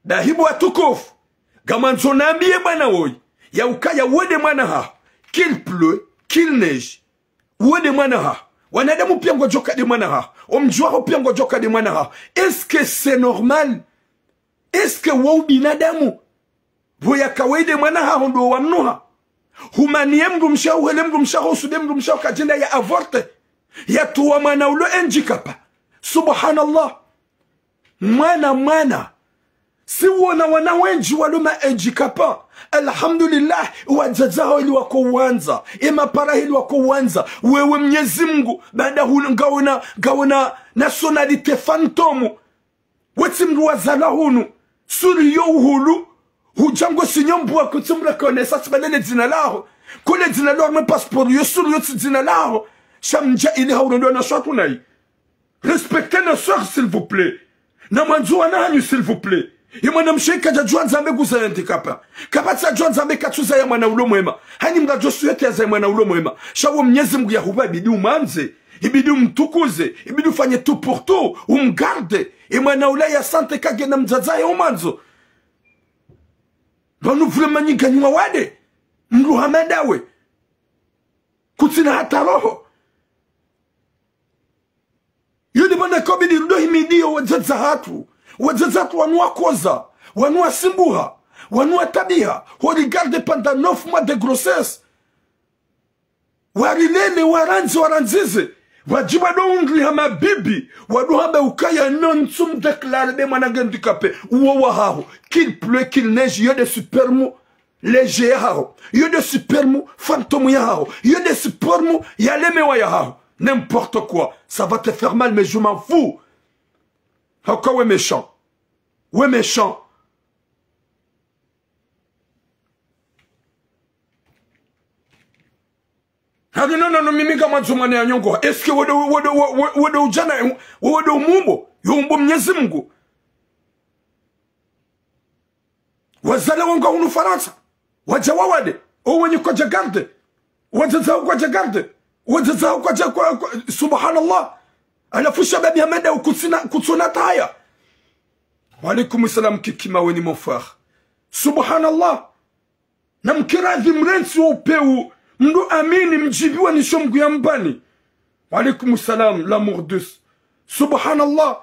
Dahibu watukufu, ngamwandzo nambiye bwana woyi, ya ukaya wo nde mwana haho, qu'il pleut, qu'il neige, wo nde mwana haho. Wanadamu pia ngwadjoka nde mwana haho. Omdji waho pia ngwadjoka nde mwana haho. Est-ce que c'est normal? Est-ce que wo ubinadamu? Pvo ya kawaida mwana haho ndo wamnuha. Humaniye mdrumshe haho, uhele mdrumshe haho, usude mdrumshe haho kadjenda ya avorte. Yatowa mwana ulo handicapé. Subhanallah. Mwana, mwana. Si wona wana wendji walo ma handicapés. Alhamdulillah, wadzadze hawo ili wako wandza. E mapara ili wako wandza. Wewe Mnyezi Mngu, baada hul-, ngawona, ngawona nationalité fantôme. Wetsi mdru wazalwa hunu. Sura yo uhulu. Hudja ngo sinyo mbwa kutsi mdru kone sa tsibalele dzina laho. Kule dzina laho mwe passeport yo sura yo tsi dzina laho. Sha mdja ili hawurondowa na shwatu nayi. Respectez nos sœurs, s'il vous plaît. Namwandzo wana hanyu, s'il vous plaît. Ye mwanamshe kadja djuwa ndzambe kuzaya handicapé. Kapvatsi djuwa ndzambe katsuzaya mwana ulo mwema. Hayini mdru djo souhaiter yazaye mwana ulo mwema. Sha wo Mnyezi Mngu yahupva ibidi umwandze. Ibidi umtukuze. Ibidi ufanye tout pour tout. Umgarde. E mwana ula ya sentir kagena mdzadze yahe umwandzo. Pvanu vraiment nyi nganyi wawade. Mdru hama ndawe. Kutsina hata roho. Yo nde mana ikao bidi rudo himidiyo wadzadze hatru. Wadzadze hatru wanu wakoza, wanu wasimbuha, wanu watabiha. Ho regarder pendant neuf mois de grossesse. Warilele, warandzi, warandzize. Wadjibu wado undri hama bibi. Wado hamba ukaya non sum déclarer nde mwana handicapé. Uwo wahaho. Qu'il pleut, qu'il neige, yo nde sperme léger yahaho. Yo nde sperme fantôme yahaho. Yo nde sperme yalemewa yahaho. N'importe quoi. Ça va te faire mal, mais je m'en fous. Hauka we méchant. We méchant. Hali nono no mimi ngamwandzo mwana ya nyongo. Est-ce que wewe, wewe, wewe, wewe, wewe udjana, wewe umumbo? Yo umbo Mnyezi Mngu. Wazalwa nga hunu Farantsa. Wadja wawade. O wenyi kwadja garder. Wadzadze hawo kwadja garder. Wadzadze hawo kwadja kwa, kwa, subhanallah. Halafu shababi hama ndawe kutsina, kutsona taya. Wa alaykum salam Kiki Maweni mon frère. Subhanallah. Namkiradhi mrentsi wo upewu. Mdru amini mdjibiwa ni sho Mngu yambani. Wa alaykum salam, l'amour douce. Subhanallah.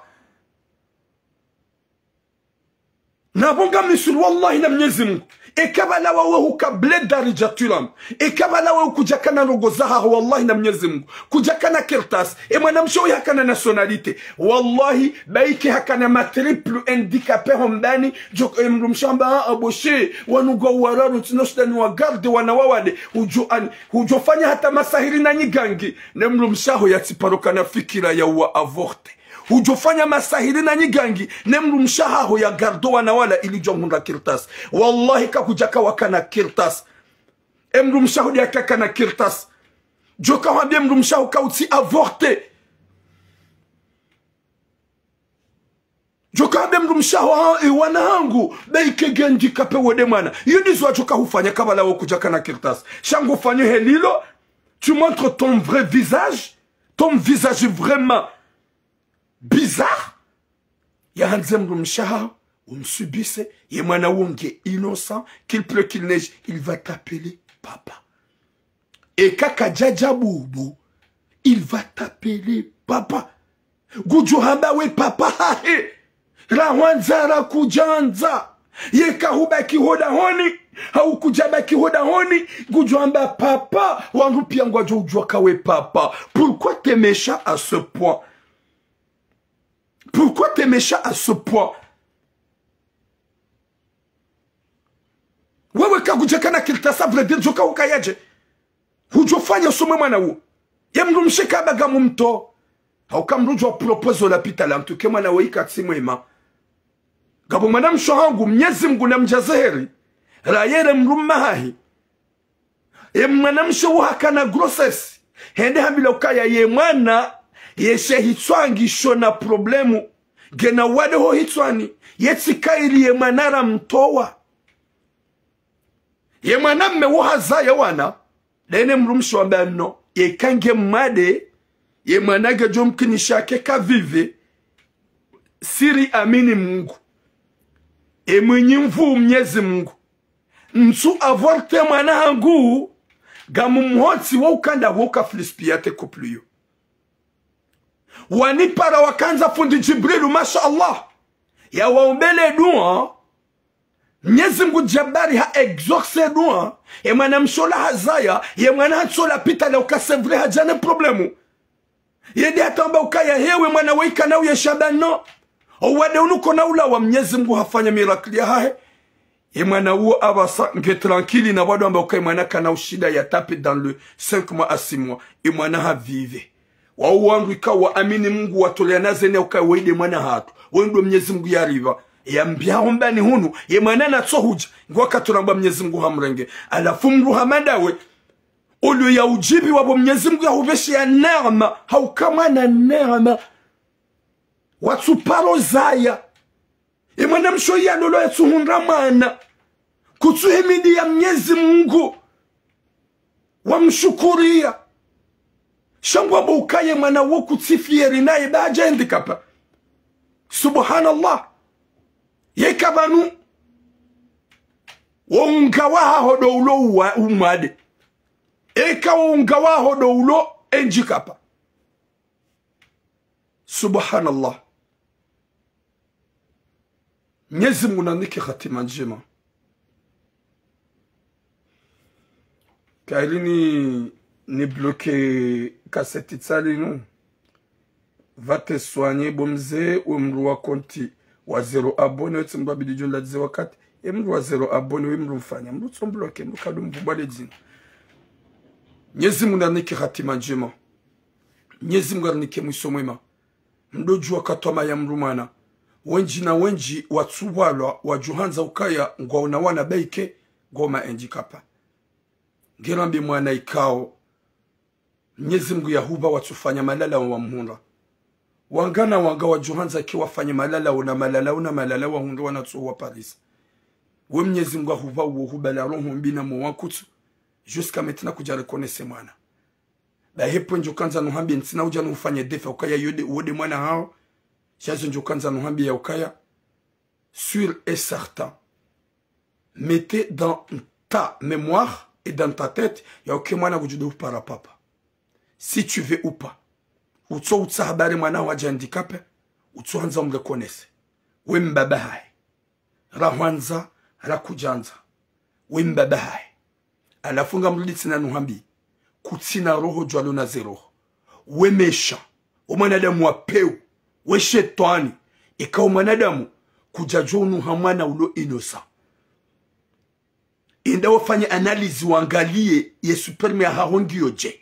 Napvo ngami sûr wallahi na Mnyezi Mngu. Eka pvala wawe huka bled Daridjatulam. Eka pvala wawe kudjakana ndrongo zahaho wallahi na Mnyezi Mngu. Kudjakana kartasi. E mwanamshe uyo hakana nationalité. Wallahi, ba ike hakana ma triple handicapé ho mbani, djo, e mdrumshe hamba, ah, ah, boshe, wanu ngwao wararu, tsina shida ni wagarder wana wawade, hudjo an-, hudjo fanya hata masahiri na nyigangi, ne mdrumshe haho yatsiparo kana fikira ya uwa avorter. Hudjo fanya masahiri na nyigangi, ne mdrumshe haho yagarde wana wala ili djo hundra kartasi. Wallahi kakudjaka wakana kartasi. E mdrumshe haho nde yakakana kartasi. Djo kahwambie mdrumshe haho ka utsi avorter. Djo kahwambie mdrumshe haho, ha, e wana hangu, ba ike nge handicapé wo nde mwana. Yo ndizo wadjo kahufanya kabla wo kudjakana kartasi. Sha ngo fanyo helilo, Tu montres ton vrai visage, ton visage vraiment bizarre. Yahandze mdrumshe haho, umsubise, ye mwana wo nge innocent, qu'il pleut, qu'il neige, il va t'appeler papa. Eka kadjadja bubu, il va t'appeler papa. Ngudjo hamba we papa hahe. Rahwandza rakudjandza. Yeka hubaki hodahoni, hau kudjabaki hodahoni, ngudjo hamba papa, wandru pia ngwadjo udjuwa ka we papa. Pourquoi t'es méchant à ce point? Pourquoi t'es méchant à ce point? Wewe kakudjakana kiltasa vrai dire djoka ukayadje. Hudjofanya usomwe mwana wo. Ye mdrumshe kaba ngamumtso. Hauka mdru djo propose lapitali, en tout cas mwana wo ika tsi mwema. Ngapvo mwanamshe hangu, Mnyezi Mngu namdjaze heri. Rayere mdrumme hahe. Ye mwanamshe wo hakana grossesse. Hende hambilwa ukaya ye mwana, yeshe hitswa ngisho na problème. Ngena wade ho hitswani. Ye tsi kairi ye mwana ramtowa. Ye mwanamme wo hazaya wana. Dene mdrumshe wamba non. Yeka nge mwade, ye mwana ngedjo mkinisha ke ka vive. Siri amini Mngu. E mwinyi nvuu Mnyezi Mngu. Ntsu avorte mwana hangu, ngamumhotsi wo ukanda wo ka flispiyate couple yo. Wanipara wakandza fundi Djibrilu, masha Allah. Yawaombele dua. Mnyezi Mngu Djabari ha exauce dua. Ye mwanamshe ola hazaya, ye mwana hatso lapitali uka c'est vrai hadjane problème. Yende hata wamba ukaya hewe mwana wo ikana uye shaba non. Owade unu kona ulawa, Mnyezi Mngu hafanya miracle yahahe. Ye mwana wo apvasa nge tranquille na wado wamba ukaya mwana kana ushida ya tape dans le cinq mois à six mois. Ye mwana ha vive. Wao wandru ika waamini Mngu watolea na zeni ukaya wo inde mwana hatru. Wo ndo Mnyezi Mngu yaripva. Yambia hombani hunu. Ye mwana natso hudja. Ngwakaturamba Mnyezi Mngu hamrenge. Halafu mdru hama ndawe. Olio ya udjibiwa pvo Mnyezi Mngu yahupveshe ya neema, hauka mwana neema. Watsuparo zaya. Ye mwanamshe oyi yalolwa yatsuhundra mwana. Kutsuhimidiya Mnyezi Mngu. Wamshukuriya. Sha ngwambo ukaya ye mwana wo kutsi fier naye ba hadja handicapé. Subhanallah. Yeka pvanu. Wo unga wahaho ndo ulo uwa-, umwade. Eka wo unga waho ndo ulo handicapé. Subhanallah. Mnyezi Mngu nanike hatima ndjema. Kayiri ni, ni bloqué cassette tsali nu. Va te soigner bo mze, we mdru wa compte wa zéro abonné, we tsi mdru wa bidi djo la dze wakati. Ye mdru wa zéro abonné, we mdru mfanya. Mdru tso mbloqué, mdru kadu mvubwa le dzina. Mnyezi Mngu nanike hatima ndjema. Mnyezi Mngu arinike mwiso mwema. Mdo djuwa katwama ya mdru mwana. Wendji na wendji watsuwalwa, wadjuhandza ukaya, ngwaona wana baike, ngoma handicapé. Ngerambe mwana ikao. Mnyezi Mngu yahupva watsufanya malala wa mhundra. Wanga na wanga wadjuhandza ke wafanye malala una malala una malala wahundra wanatso wa Paris. We Mnyezi Mngu ahupva uwo hubala roho mbi na mo wakutsu. Jusqu'à maintenant kudja reconnaître mwana. Ba hepvo ndjo kandza nuhambie ntsina udja nuhufanye défi ukaya yode, wode mwana haho. Sha zo ndjo kandza nuhambie ya ukaya. Sûr et certain. Mettez dans ta mémoire et dans ta tête, ya uke mwana kudjude upara papa. Si tu veux ou pas. Utso utsaha habari mwana wadja handicapé, utso handza umreconnaisse. We mbaba hahe. Rahwandza, rakudjandza. We mbaba hahe. Halafu ngamrudi tsina nuhambi. Kutsina roho djwalo na ze roho. We méchant. We mwanadamu wa pewu. We shetwani. Eka we mwanadamu, kudjadjo unuha mwana ulo innocent. Enda wafanye analyse wangalie ye sperme yahaho ngiyo dje.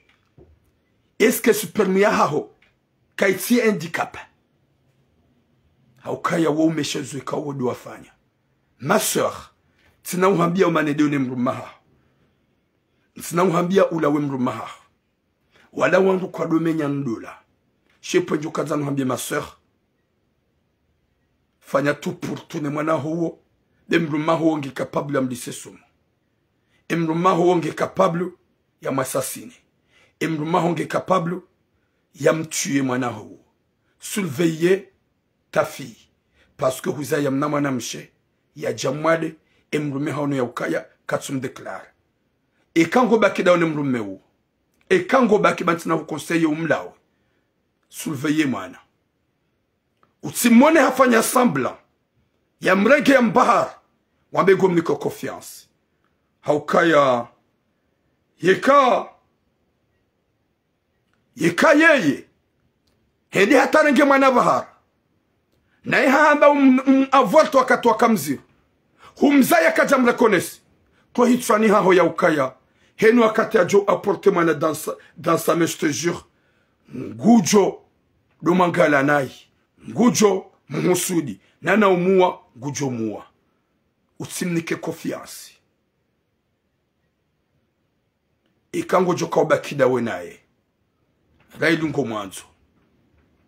Est-ce que sperme yahaho kayitsi handicapé? Haukaya wo umesha zwe ka wo ndo wafanya. Ma sœur, tsina uhambia umanede une mdrume haho. Tsina uhambia ula we mdrume haho. Wala wandru kwadjo menya ndola. Shepvo ndjo kandza nuhambie ma sœur. Fanya tout pour tout ne mwana haho wo. Be mdrume haho wo nge capable ya mlise sumu. E mdrume haho wo nge capable ya mwassassiner. emdrume waho nge capable yamtuye mwana haho. Surveiller ta fille. Parce que huzaya mna mwana mshe, yadja mwade, emdrume haho no yaukaya katsumdéclarer. Eka ngobaki daho ne mdrume uwo, eka ngobaki, ba ntsina huconseiller umlawe. Surveiller mwana. Utsimwone hafanya semblant, yamrenge yambahar, wambe ngomniko confiance. Haukaya, yeka, yeka yeye, hende hatarenge mwana bahar, naye hahamba um, um avorte wakati waka mziro, humzaya kadjamreconnaître, twa hitswani haho yaukaya, henu wakati yadjo apporter mwana dans sa, dans sa main, je te jure, ngudjo do mangala nayi, ngudjo mhusudi, nana umuwa, ngudjo muwa. Utsimnike confiance. Eka ngodjo kaubaki dawe naye, raili ngomwandzo,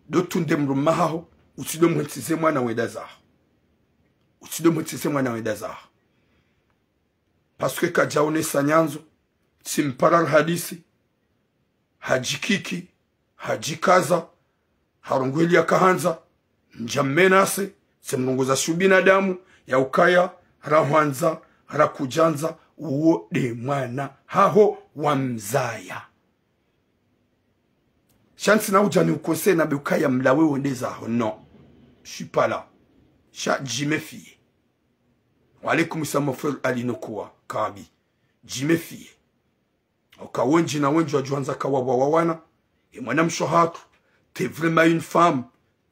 do tunde mdrume haho, utsido mhwentsize mwana wenda zaho. Utsido mhwentsize mwana wenda zaho. Parce que kadjaonesa nyandzo, tsimpara hadisi, hadjikiki, hadjikaza, harongoa heli yakahandza, ndja mmenase, tsemrongoza shu binadamu, yaukaya, rahwandza, rakudjandza, uwo de mwana haho wamzaya. Sha ntsina udja ni uconseiller nambe ukaya mlawe wende zaho, non. Je suis pas là. Sha djiméfier. Wa alaykum salam, mon frère Ali Nokoua Kambi. Djiméfier. Hauka wendji na wendji wadjuandza kawawawa wana. E mwanamshe hatru, t'es vraiment une femme,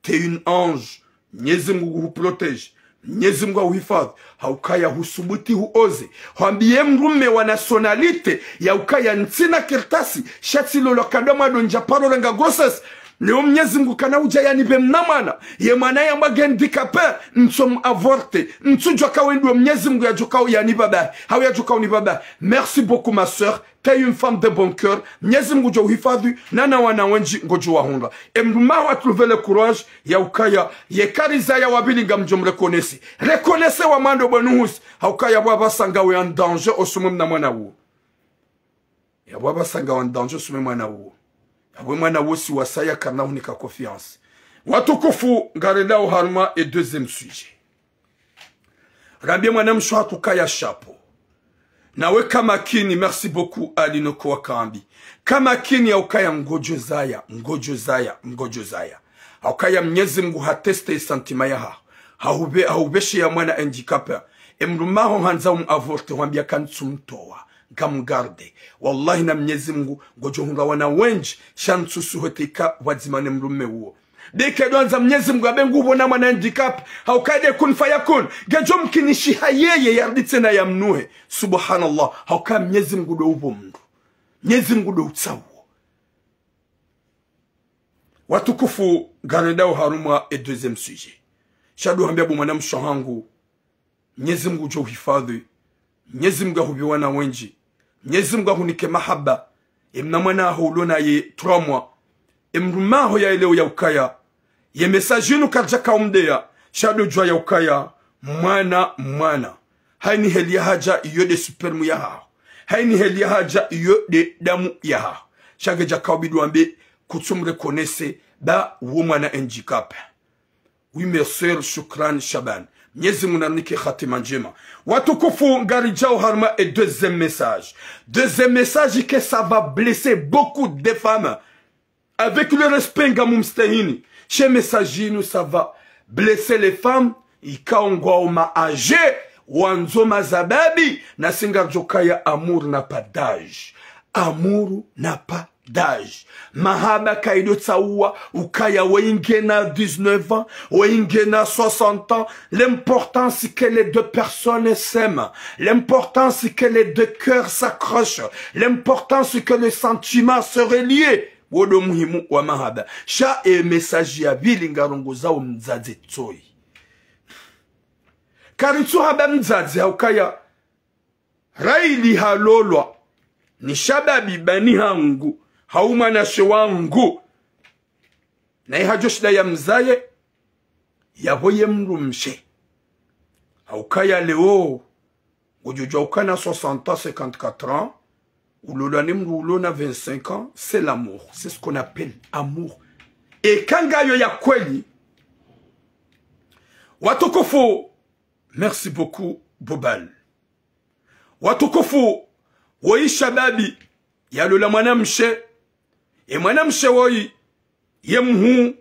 t'es une ange. Mnyezi Mngu nguhuprotégé. Mnyezi Mngu ahuhifadhwi. Haukaya husubuti huoze hwambiye mdrume wa nationalité yaukaya ntsina kartasi, sha tsilolwa kado mwado ndja paro renga grossesse. Leo Mnyezi Mngu kana udja yanipve mna mwana, ye mwana yambwa nge handicapé, ntso mu avorter, ntsudjwa kawe ndo Mnyezi Mngu yadjo kao yanipva bahi, hau yadjo kao nipva bahi. Merci beaucoup ma sœur, t'es une femme de bon cœur. Mnyezi Mngu ngudjo uhifadhwi, nana wana wendji ngodjo wahundra. Emdrume haho a trouvé le courage yaukaya, yeka rizaya wa pvili ngamdjo mreconnaître. Reconnaître wa mwando bwenu husi, haukaya pvwa pvasa ngawe en danger, osumwe mna mwana uwo. Yapvo apvasa ngawe en danger, usumwe mwana uwo. Yapvo mwana uwo si wasaya karina hunika confiance. Watukufu, ngarendao harumwa e deuxième sujet. Rambiye mwanamshe hatru kaya chapeau. Nawe ka makini, merci beaucoup, Ali Nokoua Kambi. Ka makini yaukaya ngodjo zaya, ngodjo zaya, ngodjo zaya. Haukaya Mnyezi Mngu hateste e sentiment yahaho. Hahupve, hahupveshe ya mwana handicapé. Emdrume haho handza umu avorter, hwambiya kantsumtowa. Ngamgarde. Wallahi na Mnyezi Mngu, ngodjo hundra wana wendji, sha ntsusuhuteka pvwadzima ne mdrume uwo. Deke dwandza Mnyezi Mngu abe ngupvo na mwana handicapé, hauka de kun fayakun, ngedjo mkinishiha yeye yaridi tsena yamnuhe. Subhanallah, hauka Mnyezi Mngu do upvo mndru. Mnyezi Mngu do utsauo. Watukufu, ngarendao harumwa e deuxième sujet. Sha ndo hambiya bo mwanamshe hangu, Mnyezi Mngu ngudjo uhifadhwi. Mnyezi Mngu ahupve wana wendji. Mnyezi Mngu ahunike mahaba. Emna mwana haho ulo naye trois mois. Emdrume haho yaelewe yaukaya, ye message inu karidja kaumdeya. Sha ndo djuwa yaukaya, mwana, mwana. Hayini heli yahadja iyo de sperme yahaho. Hayini heli yahadja iyo de damu yahaho. Sha ngedja kaubidi wambe kutsumreconnaître ba uwo mwana handicapé. Oui, ma sœur, shukran, Shaban. Mnyezi Mngu narinike hatima ndjema. Watukufu, ngaridjao harumwa e deuxième message. Deuxième message que ça va blesser beaucoup de femmes. Avec le respect ngamumstahini. She message inu, ça va blesser les femmes. Ikao ngwao ma âgées, wandzo mazababi, nasi ngaridjo kaya amour n'a pas d'âge. Amour n'a pas d'âge. Mahaba kayido tsauwa ukaya weyi ngena dix-neuf ans, weyi ngena soixante ans. L'important, c'est que les deux personnes s'aiment. L'important, c'est que les deux cœurs s'accrochent. L'important, c'est que le sentiment se relie. Wo ndo muhimu wa mahaba. Sha e message ya pvili ngarongozao mdzadze tsoyi. Karitsu hamba mdzadze haukaya raili halolwa ni shababi bani hangu, hau mwanashe wangu. Naye hadjo shinda yamzaye, yapvo ye mdrumshe. Haukaya leo, ngudjo djuwa ukana soixante ans, cinquante-quatre ans, Ulolwa ne mdru ulona vingt-cinq ans, c'est l'amour. C'est ce qu'on appelle amour. Eka ngayo ya kweli. Watukufu, merci beaucoup, Bobal. Watukufu, woyi shababi yalola mwanamshe, e mwanamshe woyi ye mhuu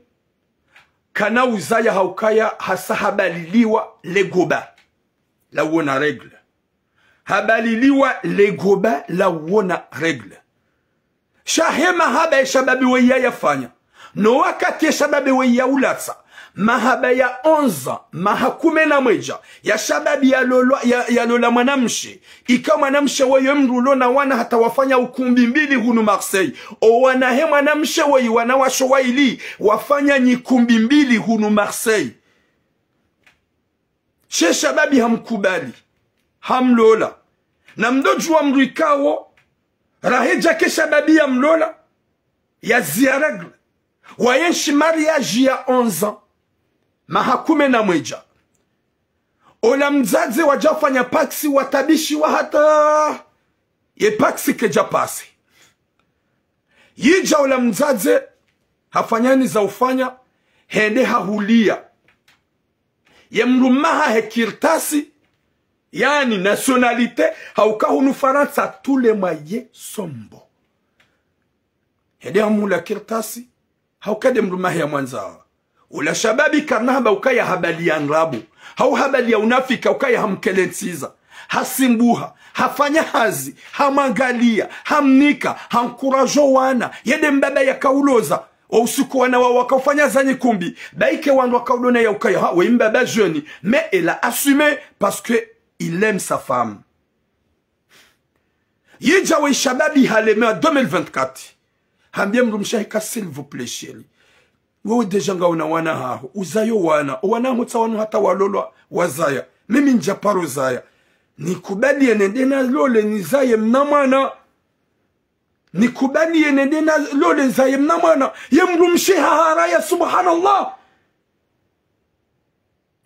kana uzaya haukaya hasa habaliliwa le goba la uona règle. Habaliliwa le goba la uona règle. Sha he mahaba ye shababi weyi yayafanya, no wakati ye shababi weyi yaulatsa, mahaba ya onze ans, maha kume na mwedja, ya shababi yalolwa, ya, yalola mwanamshe, ika mwanamshe woyi mdru ulona wana hata wafanya ukumbi mbili hunu Marseille. O wana he mwanamshe woyi, wanawashe wayili, wafanya nyikumbi mbili hunu Marseille. She shababi hamkubali, hamlola. Na mdodjuwa mdru ikao, raha djaka e shababi yamlola, yaziya règle. Wayenshi mariage ya onze ans, maha kume na mwedja. Ola mdzadze wadja ufanya Pacs, watabishiwa hata ye Pacs kedja passer. Yidja ola mdzadze hafanya niza ufanya, hende hahuliya ye mdrumme wahahe kartasi, yaani nationalité, hauka hunu Farantsa, tous les moyens sont bons. Hende hamuhuliya kartasi, hauka nde mdrumme wahe yamwandza. Ola shababi karina hamba ukaya habaliya ndrabo, hau habaliya unafiki, ukaya hamkelentsiza, hasimbuha, hafanya hazi, hamwangaliya, hamnika, ha encourager o wana, ye nde mbaba yakauloza. O usiku wana wawo wakaufanya za nyikumbi, baike wandru wakaudona ya ukaya, ha, weyi mbaba jeune, mais elle a assumé parce que il aime sa femme. Yidja weyi shababi halemewa deux mille vingt-quatre. Hambiye mdrumshe wahe ka, s'il vous plaît, chéri. Wewe déjà ngauna wana haho, uzayo wana. O wana haho tsi wanu hata walolwa, wazaya. Mimi ndja paro zaya. Nikubaliye nende nalole nizaye mna mwana. Nikubaliye nende nalole nizaye mna mwana. Ye mdrumshe haharaya, subhanallah.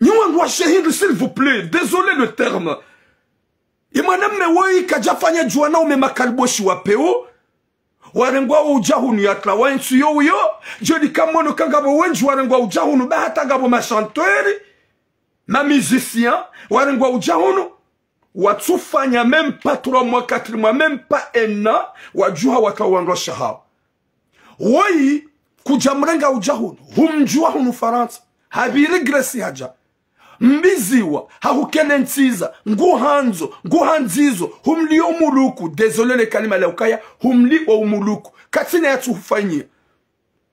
Nyi wandru washe hindru, s'il vous plaît. Désolé le terme. Ye mwanamme woyi kadjafanya djuwa na ume makaliboshi wa pewu. Warengwa udja hunu yatla wa entsu yo uyo. Djeli kamono ka ngapvo wendji warengwa udja hunu ba hata ngapvo ma chanteurs, ma musiciens. Warengwa udja hunu. Watsufanya même pas trois mois, quatre mois, même pas un an. Wadjuha watla wandru washe hawo. Woyi, kudja mrenga udja hunu, humdjuwa hunu Farantsa, hapviri Grèce hadja. Mbiziwa, hahukelentsiza, nguhandzo, nguhandzizo, humliya umuluku, désolé le kalima la ukaya, humliya umuluku. Katsina yatsuhufanyiya.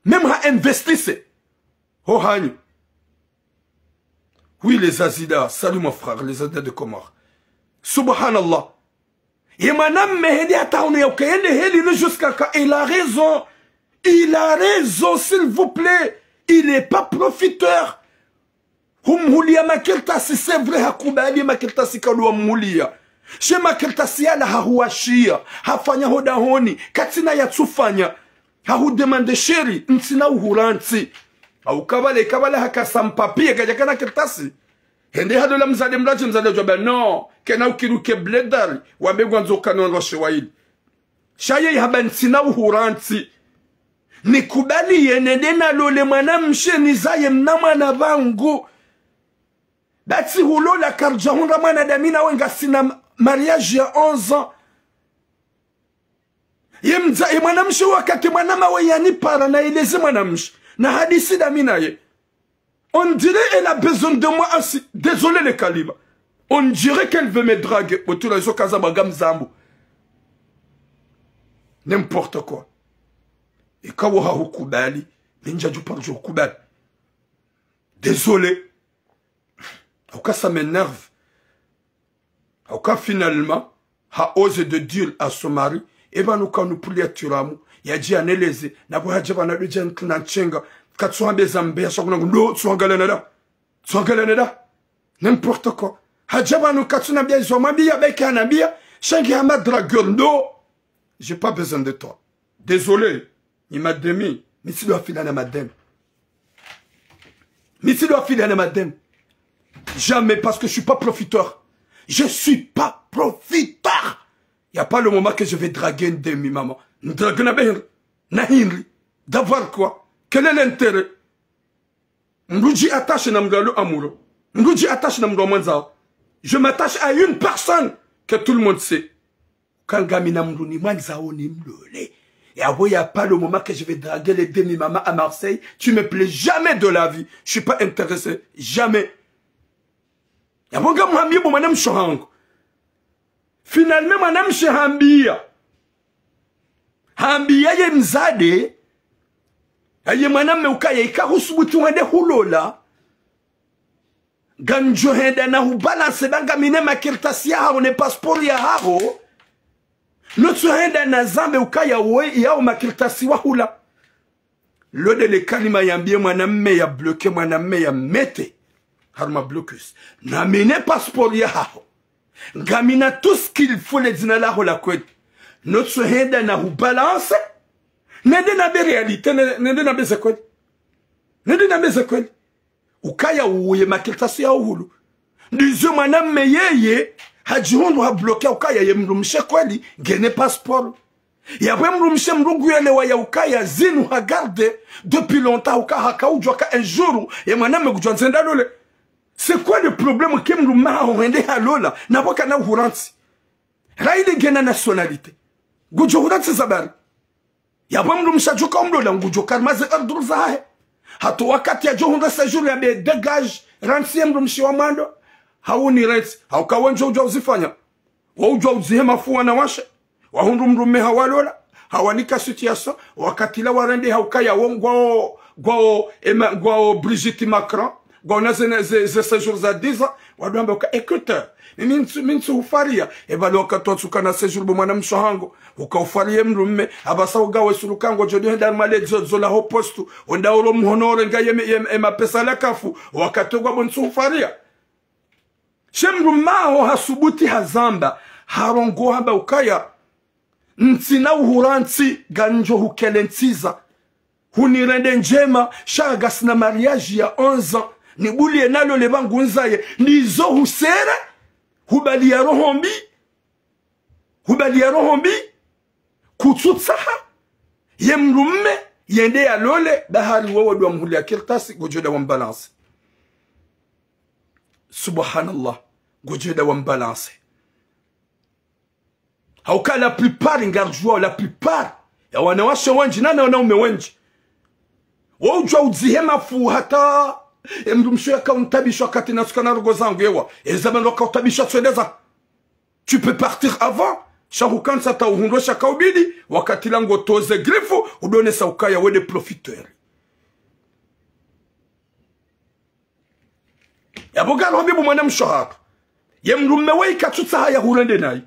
Même ha investisse ho hanyu. Oui, les Azida, salut mon frère, les Azida de Comores. Subhanallah. Ye mwanamme hende hata hunu ya ukaya yende heli no jusqu'à quand il a raison. Il a raison, s'il vous plaît. Il est pas profiteur. Humhuliya makartasi, c'est vrai, hakubali makartasi kalu wamhuliya. She makartasi yala hahuwashiya, hafanya ho dahoni, katsina yatsufanya. Hahudemande chéri, ntsina uhurantsi. Hauka pvale, eka pvale hakasa mpapiye kadjakana kartasi. Hende halola mdzadze mradji, mdzadze djwamba non, kena ukiri uke bledari, wambe ngwandzo ukane wandru washe wayili. Sha yeye hamba ntsina uhurantsi. Nikubaliye nende nalole mwanamshe nizaye mna mwana pvangu. Ba tsi hulola karidja hundra mwana damina we ngasina ma-, mariage ya onze ans. Ye mdza-, ye mwanamshe wakati mwanama we yanipara na ileze mwanamshe. Na hadisi damina ye. On dirait elle a besoin de moi ainsi. Désolé le kalima. On dirait qu'elle veut me draguer. Botula izo kaza baga mzambu. N'importe quoi. Eka wo hahukubali, mi ndja djuparo djo hukubali. Désolé. Hauka ça m'énerve. Hauka finalement, ha osé de dire à son mari, eba nuka nupvuliya tiramu, yadje yaneleze, na bo hadja pvanu ndo djentsi na ntsenga, katsuhambe zambe ya shakuna ndo, tsuangalana da. Tsuangalana da. N'importe quoi. Hadja pvanu katsunambiya izo mwambiya, baike hanambiya, sha ngi hama dragueur ndo. J'ai pas besoin de toi. Désolé. Ni mademi, mi tsi dwa fila na mademi. Mi tsi dwa fila na mademi. Jamais, parce que je suis pas profiteur. Je suis pas profiteur. Y a pas le moment que je vais draguer une demi-maman. Ndrague na behindri. Na hindri. D'avoir quoi? Quel est l'intérêt? Mdru dji attache na mdru alo amoureux. Mdru dji attache na mdru amwandzao. Je m'attache à une personne que tout le monde sait. Kanga mina mdru nimwandzao nimlole. Yapvo y a pas le moment que je vais draguer les demi-mamans à Marseille. Tu me plais jamais de la vie. Je suis pas intéressé. Jamais. Yapvo ngamhambie bo mwanamshe hangu. Finalement, mwanamshe hambia. Hambia ye mdzadze. Ye mwanamme ukaya ika husubutu hwende hulola. Ngandjo henda na hubalancer ba ngamina makartasi yahaho ne passeport yahaho. Notso henda na zambe ukaya woyi yao makartasi wahula. Lo nde le kalima yambie mwanamme ya bloquer, mwanamme ya mettre harumwa blocus. Ngamina passeport yahaho. Ngamina tout ce qu'il faut le dzina laho la kweli. Notso henda na hubalancer. Nende nambe réalité, ne-, nende nambe ze kweli. Nende nambe ze kweli. Ukaya uye makartasi ya uhulu. Ndizo mwanamme yeye, hadjihundru ha bloquer ukaya ye mdrumshe kweli, ngena passeport. Yapvo mdrumshe mdru nguyelewa ya ukaya zinu ha garder depuis longtemps uka haka udjua ka un jour, ye mwanamme ngudjo andza yende yalole. C'est quoi le problème ke mdrumme haho hende halola, na pvo kana uhurantsi? Raili ngena nationalité. Ngudjo hurantsi za bari. Yapvo mdrumshe adjo ka umlola ngudjo karmaze ordre zahahe. Hata wakati yadjo hundra séjour yambe dégage, rantsi ye mdrumshe wa mwando. Hau ni rantsi, hauka wendji udjua uzifanya. Wa udjua udzihe mafuha wanawashe. Wahundru mdrumme hawalola. Hawanika situation. Wakati la warende hauka ya wo ngwao, ngwao, ema, ngwao Brigitte Macron. Ngwao na ze, ze, ze séjour za dix ans. Wadwamba uka, écoute, mi, mi ntsu, mi ntsu hufaria. Eba lo wakati watsuka na séjour bo mwanamshe hangu. Uka ufaria mdrumme. Apvasa ugawe suluka ngudjo henda male dzo, dzo laho poste. Wenda olo mhono renga ye, ye, ye mapesa la kafu. Wakati ngwa bo ntsu hufaria. She mdrumme haho hasubuti hazamba, harongoa hamba ukaya, ntsina uhurantsi ngandjo hukelentsiza. Hunirende ndjema, sha ngasina mariage ya onze ans. Nibulie nalole pvangu ndzaye, ndizo husere, hubali ya roho mbi, hubali ya roho mbi, kutsutsaha, ye mdrumme, yende yalole, bahari wowo ndo wamhulia kartasi, ngudjo enda wambalancer. Subhanallah, ngudjo enda wambalancer. Hauka la plupart, ngardjuao la plupart ya wanawashe wendji, na, na wanaume wendji. Wo udjua udzihe mafuha hata, e mdrumshe yaka untabisha wakati natsuka na rogo zangu ewa. E zamani waka utabisha tswendeza. Tu peux partir avant. Sha hukantsi hata uhundre sha kaubidi, wakati la ngotoze grifu, udonesa ukaya we nde profiteur. Yapvo ngarohambia bo mwanamshe hatru. Ye mdrumme weyi katsutsaha ya hurende nayi.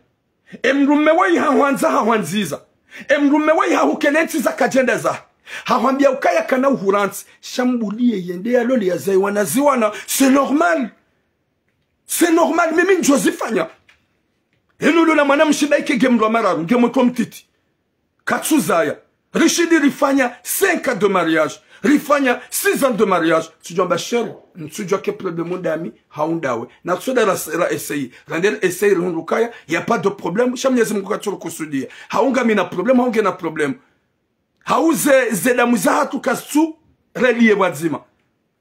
E mdrumme weyi hahwandza hahwandziza. E mdrumme weyi hahukelentsiza kadjenda zahe. Hahwambia ukaya kana uhurantsi. Sha mbulie yende yalole yazaye wana ziwana. C'est normal. C'est normal. Mimi ndjo zifanya. Enu lula mwanamshe baike nge mdru wa mararu, nge mdru mtiti. Katsuzaya. Rishindi rifanya cinq ans de mariage. Rifanya six ans de mariage. Ntsudjua mba chéri. Ntsudjua ke problème ndami, hau ndawe. Na tsoda ra, ra essayer. Rande ra essayer rihundru kaya, y a pas de problème. Sha Mnyezi Mungu katsurukusudia. Hau ngamina problème, hau ngena problème. Hau ze, ze damu zahatru kazitsu relier pvwadzima.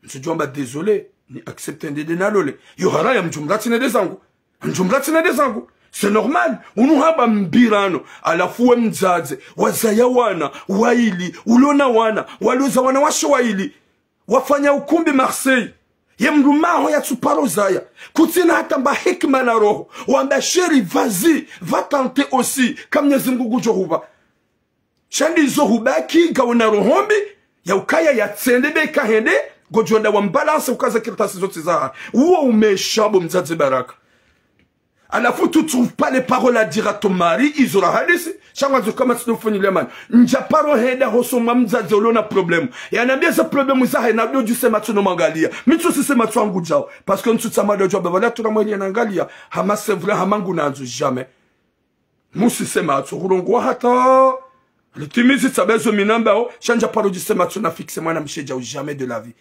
Ntsudjua mba désolé, ni accepter ndende nalole. Yo haraya mdjumlatsi nende zangu. Mdjumlatsi nende zangu. C'est normal. Unu hamba mbirano. Halafu we mdzadze. Wazaya wana. Wayili. Ulona wana. Waloza wanawashe wayili. Wafanya ukumbi Marseille. Ye mdrumme haho yatsuparo zaya. Kutsina hata mba hikima na roho. Wamba chéri, vas-y. Va tenter aussi. Ka Mnyezi Mungu ngudjo hupva. Sha ndizo hubaki, ngawena roho mbi, ya ukaya yatsende be kahende, ngodjo enda wambalancer ukaza kartasi zontsi zahahe. Uwo umesha bo mdzadze baraka. Halafu tu trouves pas les paroles à dire à ton mari, izo ra hadisi, sha ngwandzo kama tsi ndo funi le mani. Ndjaparo henda hosoni mwa mdzadze ulona problème. Yanambia ze problème zahahe na ndo djuse matso no mwangalia. Mi ntsusise matso yangu djao. Parce que ntsutsaha ndo djao, baba la tula mweli yanangalia. Hama c'est vrai, hama ngunandzo jamais. Musise matso, hurongoa hata ritimizi tsabezo minambao, sha ndjaparo djise matso na fixer mwanamshe djao jamais de la vie.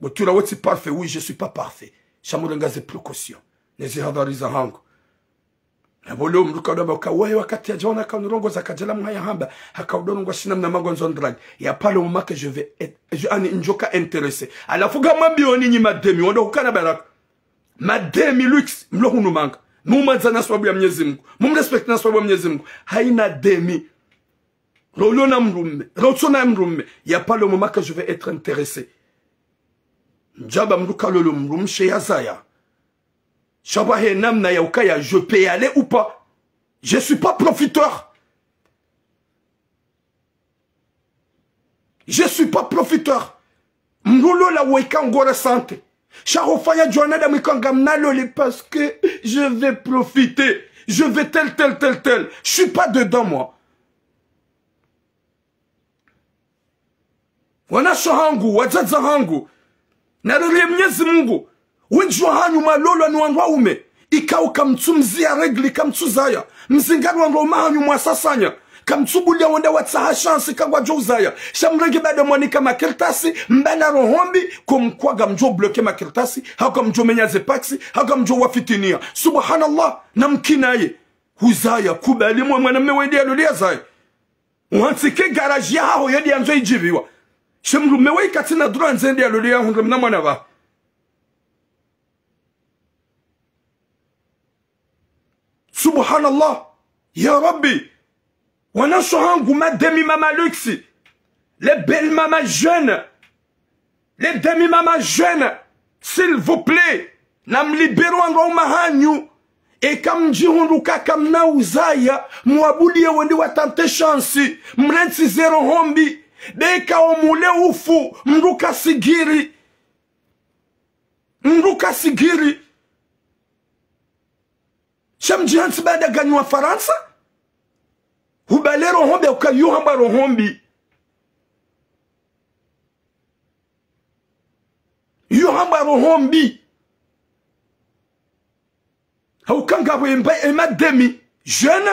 Bo tula wetsi parfait, oui, je suis pas parfait. Sha murenga ze précautions. Ne ze hadhari zahangu. Yapvo leo mdru kadjwamba uka waye wakati yadjaona kanirongoza kadjala mwa yahamba, haka udjo nongwa shina mna magondzo ndrani. Y a pas le moment que je vais être, je, ani, ndjoka intéressé. Halafu ngamwambioni nyi mademi, wandru hukana baraka. Mademi luxe, mlo hunu manga. Mumwandza na sababu ya Mnyezi Mungu. Mumrespecte na sababu ya Mnyezi Mungu. Haina demi. Rolo na mdrume. Rotso na mdrume. Y a pas le moment que je vais être intéressé. Ndjamba mdru kalolo mdrumshe yazaya. Sha pvahe namna ya ukaya, je peux y aller ou pas. Je suis pas profiteur. Je suis pas profiteur. Mdru lola weka ngora santé. Sha hofanya djwanadamu ika ngamna lole parce que je vais profiter. Je vais tel, tel, tel, tel. Je suis pas dedans, moi. Wanashe hangu, wadzadze hangu, naririye Mnyezi Mungu, wendji wahanyu mwalolwa ni wandru waume, ikao kamtsumziya règle, kamtsuzaya, mzingari wandru waume hanyu mwasasanya, kamtsubuliya wenda watsaha chance kangwadjo uzaya, sha mrenge baada mwanika makartasi, mbana roho mbi, comme quoi ngamdjo bloquer makartasi, haka mdjo menya ze pacs, haka mdjo wafitiniya. Subhanallah, namkinaye, huzaya, kubali mwe mwanamme wende yalole yazaye. Uhantsi ke garage yahaho yedi yandzo idjipviwa. She mdrume we ikatsi na droit ndzende yalole yahundre mna mwana pvahe. Subhanallah. Ya Rabbi. Wanashe hangu, ma demi-maman luxe. Les belles mamans jeunes. Les demi-mamans jeunes, s'il vous plaît, namlibéré wandru waume hanyu. Eka mdjihundru uka kamna uzaya, mwabuliye wende watente chance, mrentsi ze roho mbi, beka omule ufu, mdru kasigiri. Mdru kasigiri. Sha mdjihantsi baada ganyu wa Farantsa. Hubale roho mbi, uka yo hamba roho mbi. Yo hamba roho mbi. Hauka ngapvo emba, ema demi jeune,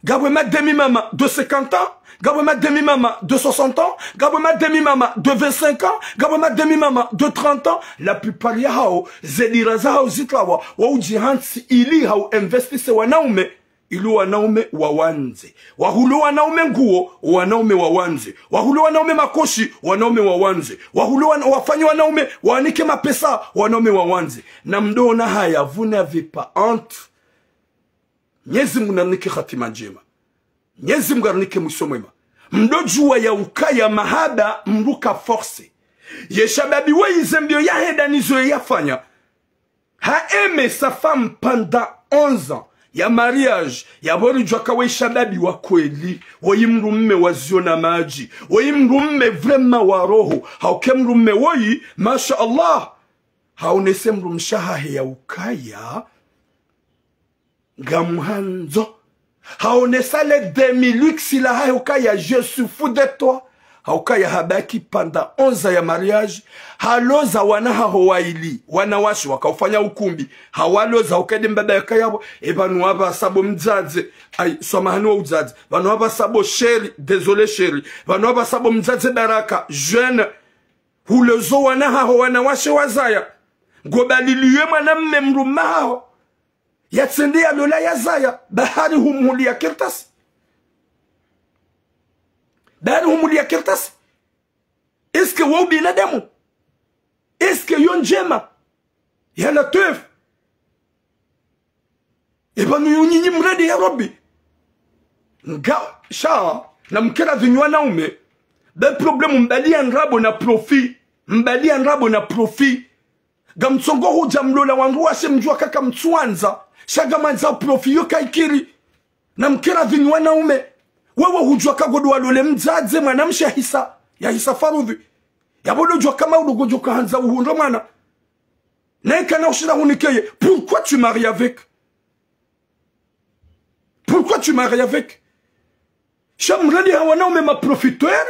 ngapvo ema demi-maman de cinquante ans, ngapvo ema demi-maman de soixante ans, ngapvo ema demi-maman de vingt-cinq ans, ngapvo ema demi-maman de trente ans. La plupart yahao, ze dira zahao zitrawa, wa udjihantsi ili hau investisse wanaume, ili wanaume wawandze. Wahule wanaume nguo, wanaume wawandze. Wahule wanaume makoshi, wanaume wawandze. Wahule wana-, wafanye wanaume, wanike mapesa, wanaume wawandze. Namdjo ona haya, vous n'avez pas honte. Mnyezi Mungu narinike hatima ndjema. Mnyezi Mungu arinike mwiso mwema. Mdjo djuwa ya ukaya mahaba mdru ka force. Ye shababi we ize mbio yahenda nizo yafanya. Ha aimé sa femme pendant onze ans ya mariage, yapvo ridjuwa ka we shababi wa kweli, woyi mdrume wa ziyo na madji, woyi mdrume vraiment wa roho, hauka mdrume woyi, masha Allah, haonese mdrumshe wahahe ya ukaya, ngamhandzo. Haonesa le demi-luxe lahahe ukaya, je suis fou de toi. Haukaya habaki pendant onze ans ya mariage. Haloza wana haho waili, wanawashe wakaufanya ukumbi. Hawaloza ukaya de mbaba yakayapvo. Epvanu wapvasa bo mdzadze. Ayi, swamahani wa udzadze. Pvanu wapvasa bo chéri, désolé chéri. Pvanu wapvasa bo mdzadze baraka, jeune. Hulozo wana haho wanawashe wazaya. Ngobaliliwe mwanamme mdrume haho. Yatsende yalola yazaya, bahari humhuliya kartasi. Bahari humhuliya kartasi. Est-ce que wo ubinadamu? Est-ce que yo ndjema? Ya Latwif. Epvanu yo nyinyi mrende ya Rabbi. Nga, sha, namkere dhinyi wanaume. Be problème mbaliya ndrabo na profit. Mbaliya ndrabo na profit. Ngamtsongo hudja mlola wandru washe mdjuwa ka kamtsuwandza. Sha ngamwandza profit yo kayikiri. Namkere dhinyi wanaume. Wewe hudjuwa ka ngodo walole mdzadze mwanamshe yahisa, yahisa farudhi. Yapvo ndo djuwa ka maudu ngodjo kahandza uhundre mwana. Naye kana ushinda hunikeye. Pourquoi tu maries avec? Pourquoi tu maries avec? Sha mrende ha wanaume ma profiteurs,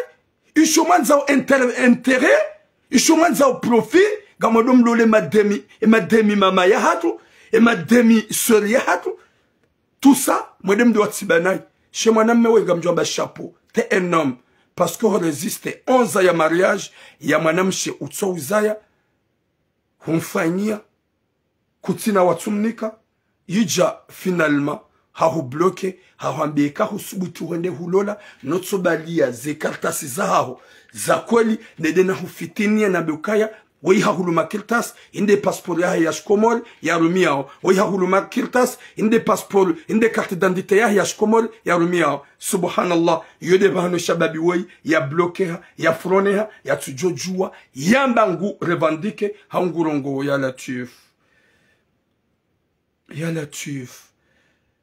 isho mwandzao inter-, intérêt, isho mwandzao profit, ngamwendo mlole mademi, e mademi-maman yahatru, e mademi-sœur yahatru. Tout ça, mwende mdjo watsiba nayi. She mwanamme we ngamdjo amba chapeau, t'es un homme. Parce que ho résiste onze ans ya mariage, ya mwanamshe utso uzaya, humfanyia, kutsina watsumnika, yidja, finalement, hahubloke, hahwambiye ka husubuti hwende hulola, notsobalia ze kartasi zahaho za kweli, nende nahufitiniya nambe ukaya, weyi hahulu makartasi, inde passeport yahe ya shikomori, yarumiyawo. Weyi hahulu makartasi, inde passeport, inde carte d'identité yahe ya shikomori, yarumiyawo. Subhanallah, yo nde pvahanu shababi weyi, yablokeha, yafroneha, yatsudjodjuwa, yamba ngu revendiquer, hau ngu rongowa ya Latwif. Ya Latwif.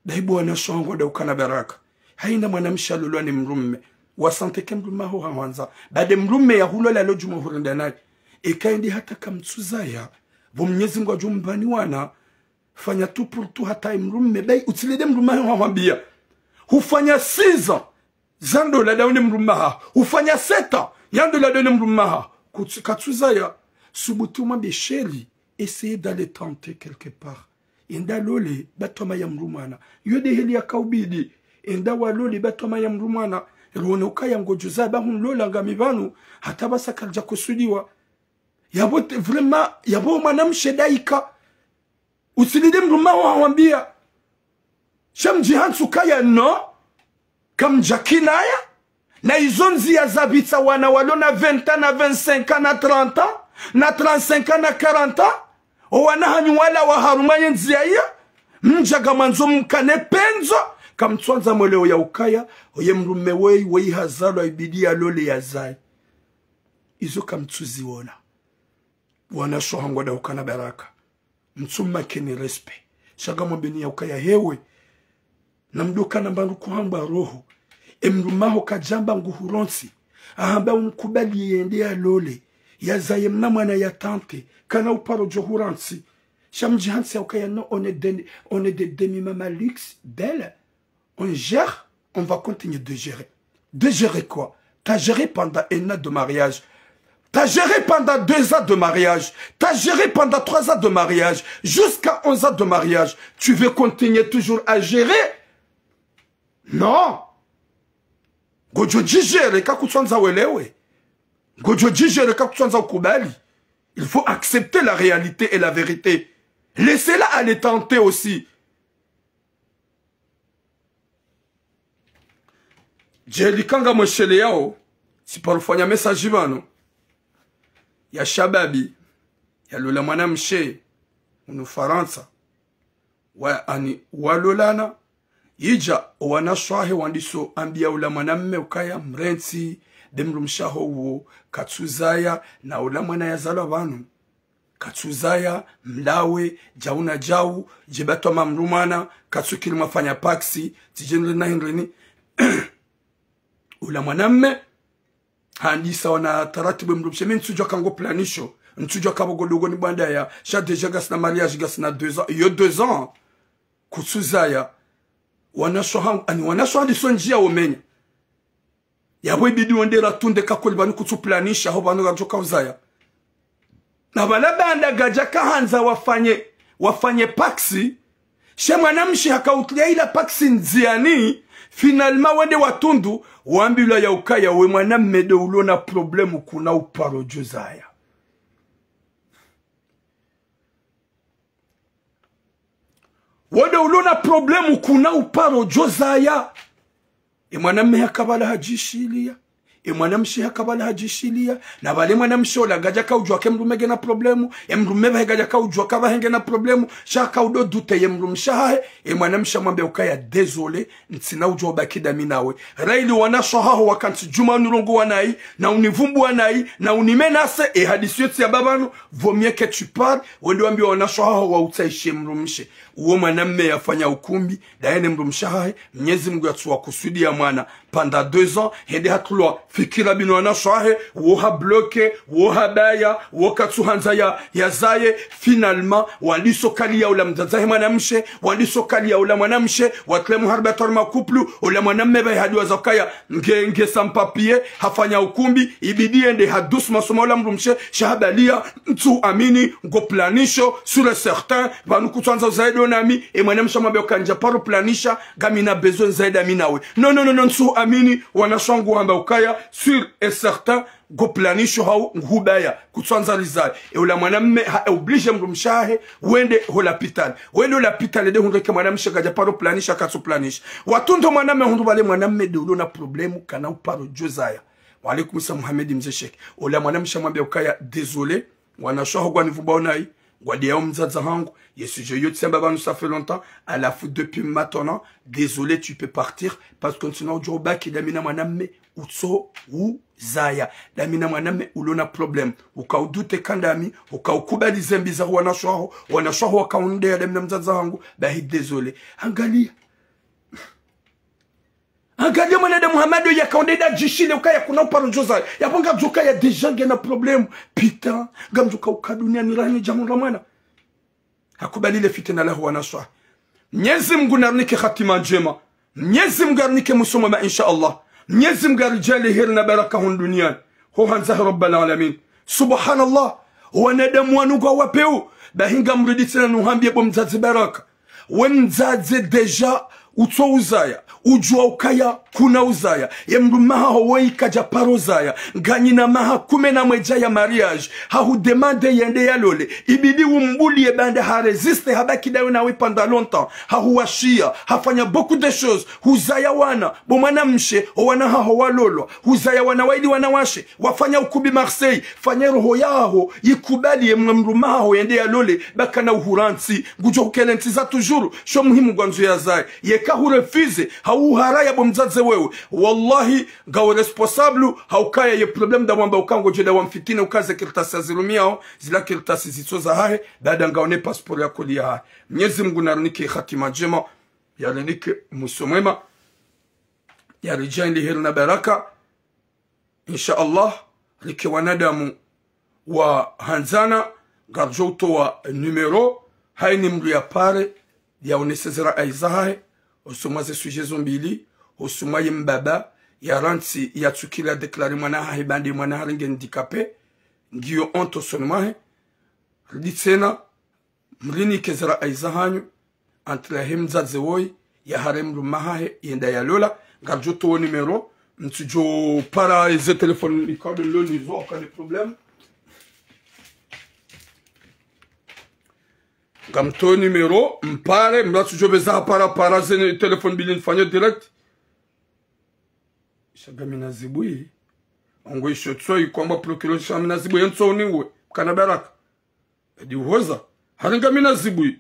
Daibu wanashe wangu wadaukana baraka. Haina mwanamshe alolwa ni mdrume. Wasanteke mdrume haho hahwandza. Baada mdrume yahulola lo djuma hurenda naye. Eka indi hata kamtsuzaya. Pvo Mnyezi Mngu adjo mbani wana. Fanya tout pour tout hata mdrume. Bayi utsilide mdrume haho hahwambiya. Hufanya six ans. Za ndola dawe ne mdrume haho. Hufanya sept ans. Ya ndola dawe ne mdrume haho. Kutsu-, katsuzaya. Subuti umwambe chéri. Essayer d'aller tenter quelque part. Enda lole, ba twamaya mdru mwana. Yo nde heli yakaubidi. Enda walole, ba twamaya mdru mwana. Riwone ukaya ngodjo zaya ba hunlola ngami pvanu. Hata pvasa kalidja kusudiwa. Yapvo te, vraiment, yapvo mwanamshe daika. Utsilide mdrume haho hahwambiya. Sha mdjihantsi ukaya no. Kamdjakinaya. Na izo ndziya zapvitsa wana walo na vingt ans, na vingt-cinq ans, na trente ans, na trente-cinq ans, na quarante ans. Owana hanyu wala waharumwa ye ndziya iya. Mdja ngamwandzo mkane pendzo. Kamtswandza mwelewe ya ukaya. Oye mdrume weyi, weyi hazalwa ibidi yalole yazaye. Izo kamtsuziwona. Wanashe wangu wadaukana baraka. Mtsumakeni respect. Sha ngamwambeni ya ukaya hewe. Na mdru kana mba ndukuhambwa roho. E mdrume haho kadjamba nguhurontsi. Ahamba umkubali yende yalole. Yazaye mna mwana ya tenter. Kana uparo djo hurontsi. Sha mdjihantsi ya ukaya no, on est des, on est des demi-mamaliks, d'elle. On gère, on va continuer de gérer. De gérer quoi ? T'as géré pendant un an de mariage. T'as géré pendant deux ans de mariage. T'as géré pendant trois ans de mariage. Jusqu'à onze ans de mariage. Tu veux continuer toujours à gérer ? Non. Ngodjo djigérer ka kutswandza welewe. Ngodjo djigérer ka kutswandza ukubali. Il faut accepter la réalité et la vérité. Laissez-la aller tenter aussi. Djeli kanga mwesheleyawo, tsiparufanya message pvanu, ya shababi, yalola mwanamshe, unu Farantsa, wa, ani, walolana, idja, owanashe wahe wandiso ambiya ula mwanamme ukaya mrentsi, be mdrumshe waho uwo, katsuzaya, na ula mwana yazalwa pvanu. Katsuzaya, mlawe, djau na djau, dje ba twamaya mdru mwana, katsukiri mwafanya paksi, tsidjendele na hindrini. Ula mwanamme, handisa wana taratibu mdrumshe, mi ntsudjuwa ka ngo planisho, ntsudjuwa ka pvo godogo ni bwandaya, sha déjà ngasina mariage, ngasina deux ans, iyo deux ans, kutsuzaya, wanashe wahangu, ani wanashe wahandiso ndjiya womenya. Yapvo ibidi wende ratunde kakoli pvanu kutsu planisha, ho pvanu kadjo kauzaya. Na pvala banda gadja kahandza wafanye, wafanye paksi, she mwanamshe hakautriya ila paksi ndziani, finalement wende watundu, wambilwa ya ukaya we mwanamme de ulo na problème kuna uparo djuzaya. Wode ulo na problème kuna uparo djozaya. E mwanamme haka pvala hadjishiliya. E mwanamshe haka pvala hadjishiliya. Na pvale mwanamshe ola ngadja kaudjuwa ke mdrume ngena problème. E mdrume pvahe ngadja kaudjuwa ka pvahe ngena problème. Sha kaudo doute ye mdrumshe wahahe. E mwanamshe amwambe ukaya désolé. Ntsina udjo ubaki dami nawe. Raili wanashe wahaho wakantsi djuma unirongowa nayi, na univumbuwa nayi, na unimenase, e hadisi yo tsi ya ba pvanu, vaut mieux que tu parles, wende wambiye wanashe wahaho wautsahiye mdrumshe. Uwo mwanamme yafanya ukumbi, daye ne mdrumshe wahahe, Mnyezi Mngu yatsuwa kusudi ya mwana. Pendant deux ans, hende hatulwa fikira binu wanashe wahe, wo ha bloqué, wo ha baya, wo katsuhandza ya, yazaye, finalement, wandiso kaliya ula mdzadze wahe mwanamshe, wandiso kaliya ula mwanamshe, watremu harba torma couple, ula mwanamme pvahe hadiwaza ukaya, nge, nge sans papier, hafanya ukumbi, ibidi yende hadusu masomo ula mdrumshe, sha habaliya, ntsu amini, ngo planisho, sûr et certain, pvanu kutsuandza uzaye do nami, e mwanamshe amwambe ukaya ndja paro planisha, ngamina besoin zaye dami nawe. Non, non, non, non, ntsu amini, wanashe wangu hamba ukaya, sûr et certain, ngo planish hau nguhubaya, kutsandza rizaye. E ula mwanamme ha e obligé mdrumshe wahe, wende ho lapitali. Wende ho lapitali nde hundre eka mwanamshe kadja paro planish, katsu planish. Watsundzo mwanamme hundru pvale mwanamme nde ulo na problème, kana uparo djozaya. Wa alaikum salam Mohamed Mze Sheikh. Ula mwanamshe hamwambia ukaya, désolé, wanashe waho ngwanivumbao nayi, ngwadiyao mdzadze hangu, ye sujet yo tsi amba pvanu ça fait longtemps, halafu depuis maintenant, désolé, tu peux partir, parce que ntsina udjo ubaki dami na mwanamme utso uzaya, dami na mwanamme ulo na problème, uka udute kandami, uka ukubali zembi za wanashe waho, wanashe waho waka undeya dami na mdzadze hangu, bahi désolé. Angalia. Angalia mwanadamu hama ndo yaka unde nda djishile ukaya kuna uparo djozaya. Yapvo ngadjoka ya déjà ngena problème. Putain, ngamdjoka uka duniani rahana djamundra mwana. Hakubali le fitina laho wanashe wahe. Mnyezi Mngu narinike hatima ndjema. Mnyezi Mngu arinike mwiso mwema, insha Allah. Mnyezi Mngu aridjaanlie heri na baraka hunu duniani. Ho handza he Rabbal Alamin. Subhanallah. Wanadamu wanu ngwao wapvewu. Bahi ngamrudi tsena nuhambie bo mdzadze baraka. We mdzadze déjà utso uzaya, udjua ukaya kuna uzaya. Ye mdrumme waho woyi kadja paro zaya. Nganyina maha kume na mwedja ya mariage. Hahudemande yende yalole. Ibidi umbulie baanda ha résister habaki ndawe nawe pendant longtemps. Hahuwashiya. Hafanya beaucoup de choses. Huzaya wana. Bo mwanamshe, o wana haho walolwa. Huzaya wana wayili wanawashe. Wafanya ukubi Marseille, fanya roho yaho yikubali ye mwa mdrumme waho yende yalole, ba kana uhurantsi, ngudjo hukele ntsi za toujours, sho muhimu ngwandzo yazaye. Yeka hu refuse, hau uharaya bo mdzadze wewe. Wallahi, ngawe responsable, haukaya ye problème nda mwamba uka ngodjo nda wamfitine uka ze kartasi yazirumiao, zila kartasi zitso zahahe, baada ngaone passeport ya kweli yahahe. Mnyezi Mngu narinike hatima ndjema, yarinike mwiso mwema, yaridjaanlie heri na baraka. Insha Allah, rike wanadamu wa handzana, ngaridjo utowa numéro, haina mdru yapare, yaonese ze rai zahahe, hosoni mwa ze sujet zo mbili, hosoni mwa ye mbaba, yarantsi yatsukiri ya déclarer mwana hahe, baanda mwana harenge handicapé, ngiyo honte hosoni mwahe, ridi tsena, mrinike ze rai zahanyu, entre he mdzadze woyi, yahare mdrumme wahahe, yenda yalola, ngaridjo towa numéro, mtsudjo para ze téléphone, ikao ndo nilo nizo, aucun problème. Ngamtowa numéro, mpare, mdru atsudjo beza hapara, para ze téléphone mbili nifanye direct. Sha ngamina zibwi. Ongo isho tso ikwamba procureur sha ngamina zibwi, yentso uniwe, kana baraka. Edi uhoza. Hari ngamina zibwi.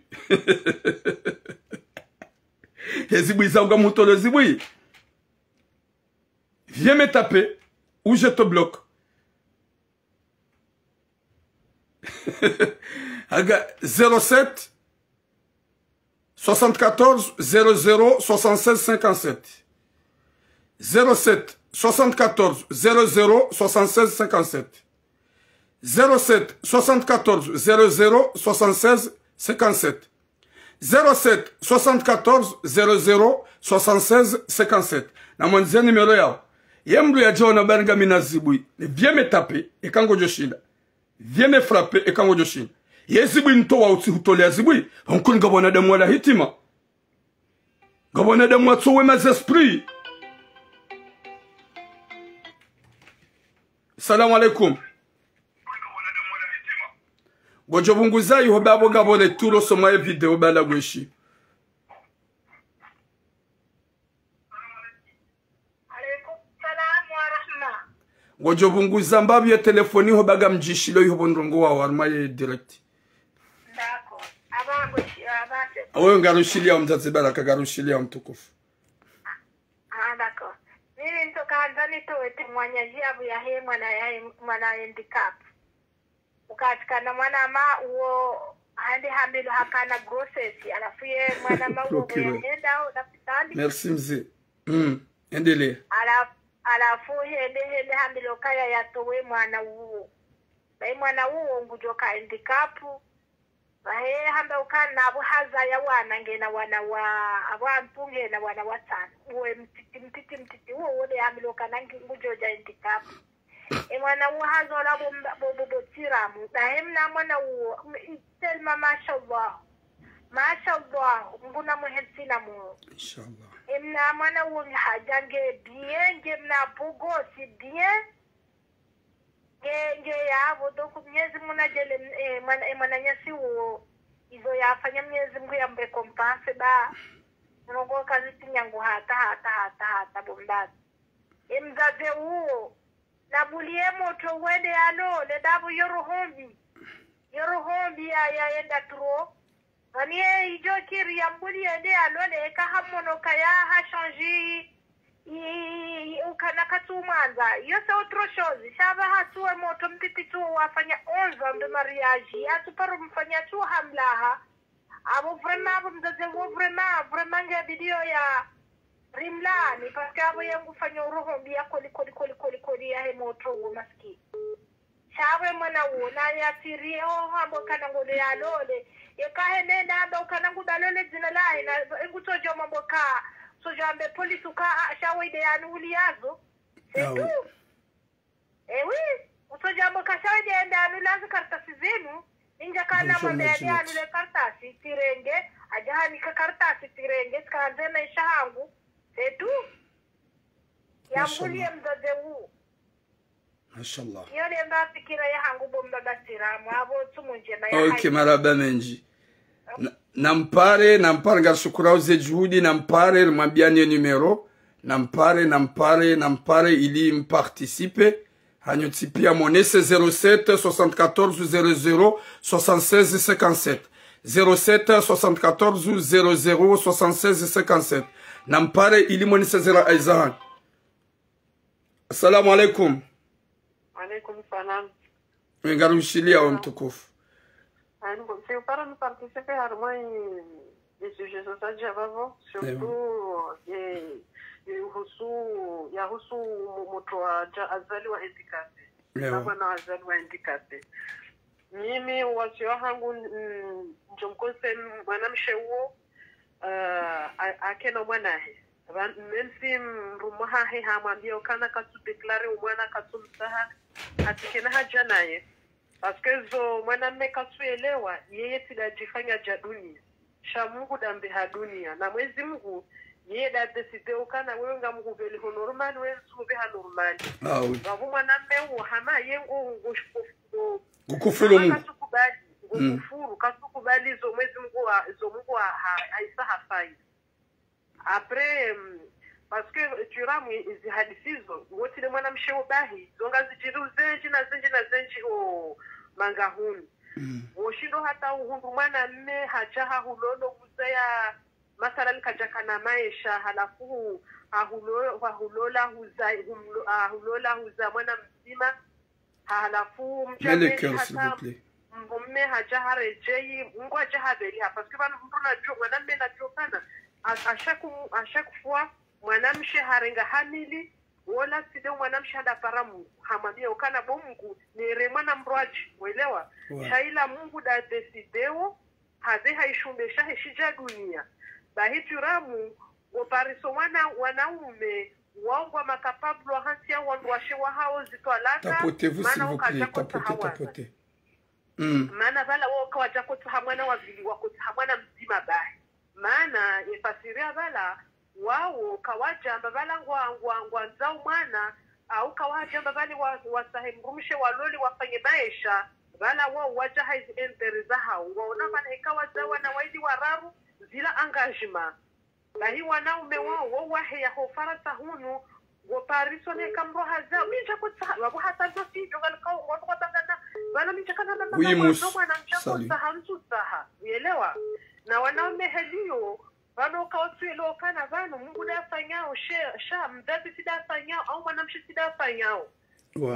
He zibwi za unga mutolo zibwi. Viens me taper ou je te bloque. Aga zéro sept, soixante-quatorze, zéro zéro, soixante-seize, cinquante-sept. Zéro sept, soixante-quatorze, zéro zéro, soixante-seize, cinquante-sept. Zéro sept, soixante-quatorze, zéro zéro, soixante-seize, cinquante-sept. Zéro sept, soixante-quatorze, zéro zéro, soixante-seize, cinquante-sept. Namwandziya numéro yawo. Ye mdru yadjaona bari ngamina zibwi, viens me taper, eka ngodjo shinda. Viens me frapper, eka ngodjo shinda. Ye zibwi ntowa utsi hutoleya zibwi, onkuni ngapvo wanadamu wala hitima. Ngapvo wanadamu watsowe ma esprit. Salam alaikum. Ngodjo pvunguza iho bapvo ngapvo retour hosoni mwa ye video bala ngweshi. Alaikum salam wa rahma. Ngodjo pvunguza mbapvi ye telefoni iho ba ngamdjishilo iho pvo ndrongo wawo harumwa ye direct. D'accord. Aba ngweshi, aba se- Awe ngarushiliya mdzadze baraka, ngarushiliya mtukufu. Ah, d'accord. Mimi nitsoka handza nitowe témoignage yapvo yahe mwana yahe, mwana handicap. Ukati kana mwana ma uwo hande hambilwa hakana grossesse, halafu ye mwana ma uwo Procureur. Yahenda ho lapitali. Merci mze. Mm. Endelea. Halafu, halafu hende, hende hambilwa kaya yatowe mwana uwo. Bayi mwana uwo ngudjoka handicap. Bahi hamba ukana apvo hazaya wana ngena wana wa, apvo antru ngena wana watsanu. Uwe mtiti, mtiti, mtiti, uwo wole hambilwa kana ngi-, ngudjodja handicap. E mwana uwo hazola bo mba-, bo, bo, bo tsiramu. Bahi mna mwana uwo, m-, i-, tellement mashallah. Mashallah, Mngu na mwehe ntsina mu. Inshallah. Emna mwana wonyi hadja nge bien, nge mna beau gosse bien. Nge, nge yapvo, donc Mnyezi Mngu nadjele, eh, mwana, eh, mwananyasi uwo. Izo yafanya Mnyezi Mngu yamrécompense ba. Mlongo kazi tinyangu hata, hata, hata, hata, bombani. Emdzadze uwo. Nabuliye motro wende yalole, ndapvo yo roho mbi. Yo roho mbi ya, ya yenda trop. Mani ye idjo kiri yambuliye yende yalole, eka hamono ka ya ha changé, i, i, i, ukana katsu mwandza. Iyo c'est autre chose. Sha pva hatsuwe motro mtiti tsu wafanya onze ans de mariage. Yatsu paro mfanya tsu hamlaha. Apvo vraiment, apvo mdzadze uwo vraiment, vraiment nge video ya rimlani, parce que apvo ye ngufanya uroho mbi ya koli, koli, koli, koli, koli, yahe motro uwo maskini. Sha pvo mwana uwo, na yatiri, oh, hambo kana ngole yalole. Yeka hene namba ukana nguda lole dzina lahe, na, ngutsodjo mambo ka, tsodjo ambe police uka, ah, sha wende yanu uliyazo. C'est tout. Eh oui, utsodja mbo ka sha wende yende yanu laze kartasi zinu, ninja kana mwambe yende yanu le kartasi, tsirenge, adja hanika kartasi, tsirenge, tsikahandze maesha hangu, c'est tout. Yambuliye mdzadze uwo. Mashallah. Iyo le mba fikira yahangu bo mbaba Siramu, apvo tsumu ndjema ya hayi. Ok, marahaba mendji. Na, nampare, nampare, ngarishukuru ze juhudi, nampare, rimwambiani numéro, nampare, nampare, nampare, ili mparticipe. Hanyu tsi pia monese zéro sept soixante-quatorze zéro zéro soixante-seize cinquante-sept. Zéro sept soixante-quatorze zéro zéro soixante-seize cinquante-sept. Nampare, ili monese zera aiza hanyu. Assalamu alaikum. Alaikum salam. Ngarushiliya wa mtukufu. Ani, bon, si upara ni participer harimwa i, i sujet zo zadja pvapvo, surtout, eh, eh, husu, ya husu mu-, mutru wadja azaliwa handicapé. Ewa. Na mwana azaliwa handicapé. Mimi, wasiya hangu, mm, ndjo mkonse mwanamshe uwo, eh, a-, akena mwanahe. Pva-, même si mdrume wahahe hamwambiya ukana katsu déclarer umwana, katsu mtsaha, hata kena haja naye. Parce que zo mwanamme katsu elewa, yeye tsi nda djifanya dja duniya. Sha Mungu nda mbeha duniya. Na Mwezi Mungu, yeye nda décider ukana wewe ngamhupveleho normal, we ntsu hupveha normal. Ah oui. Pvapvo mwanamme uwo hama ye ngo, ngo, ngo, ngo, kukufuru Mungu. Katsu kubali, ngo kufuru, katsu kubali zo Mwezi Mungu wa, zo Mungu wa, ha, haisa hafanya. Après, hum, parce que, euh, tu vois, mwi, izi hadisi zo, wotsile mwanamshe wo bahi, zo ngazidjiri zendji na zendji na zendji ho mangahuni. Mm. Woshindo hata uhundru mwanamme hadja hahulolo huzaya, masalan kadjakana maesha, halafu hahulo-, hahulola huza-, humlo-, hahulola huza mwana mdzima, halafu mdjameli hata mdrume hadja haredjeyi, Mungu hadja hapveliha. Parce que pvanu mdru nadjo, mwanamme nadjo kana, à, à chaque, à chaque fois, mwanamshe harenga hamili, wola tsi nde mwanamshe handa para Mungu, hamwambiya ukana bo Mungu, nere mwana mdrwadji, welewa? Sha ila Mungu nda décider wo, hapve haishumbe shahe shidja duniya. Bahi turamu, ngo pariso wana, wanaume, wao ngwa makapablo hantsi ya wandruwashe wahawo zitwalaka, mana ukadja kotsaha wana. Mm. Mana pvala wao kawadja kotsaha mwana wa pvili, wakotsaha mwana mdzima bahi. Mana, ye fasiri ya pvala, wao kawadja amba pvala ngwa, ngwa, ngwandzao mwana, au kawadja amba pvale wa, watsahe mdrumshe walole wafanye maesha, pvala wao wadja ha izi intérêt zahawo. Ngwaona pvala heka wadza wana waili wararu, zila engagement. Bahi wanaume wao, wo waheya ho Farantsa hunu, ngo pariso neka mdru hazaya, mi ndja kotsaha, pvapvo hata ndo si, ndjo ngalikao, ngo ndo kwatangana, pvanu mi ndja kana mama, oui, mwana ndja kotsaha, ntsutsaha, uyelewa? Na wanaume heliyo, pvanu kaotsuelewa ukana pvanu, Mungu nda afanyao, she, sha, mdzadze tsi nda afanyao, au mwanamshe tsi nda afanyao.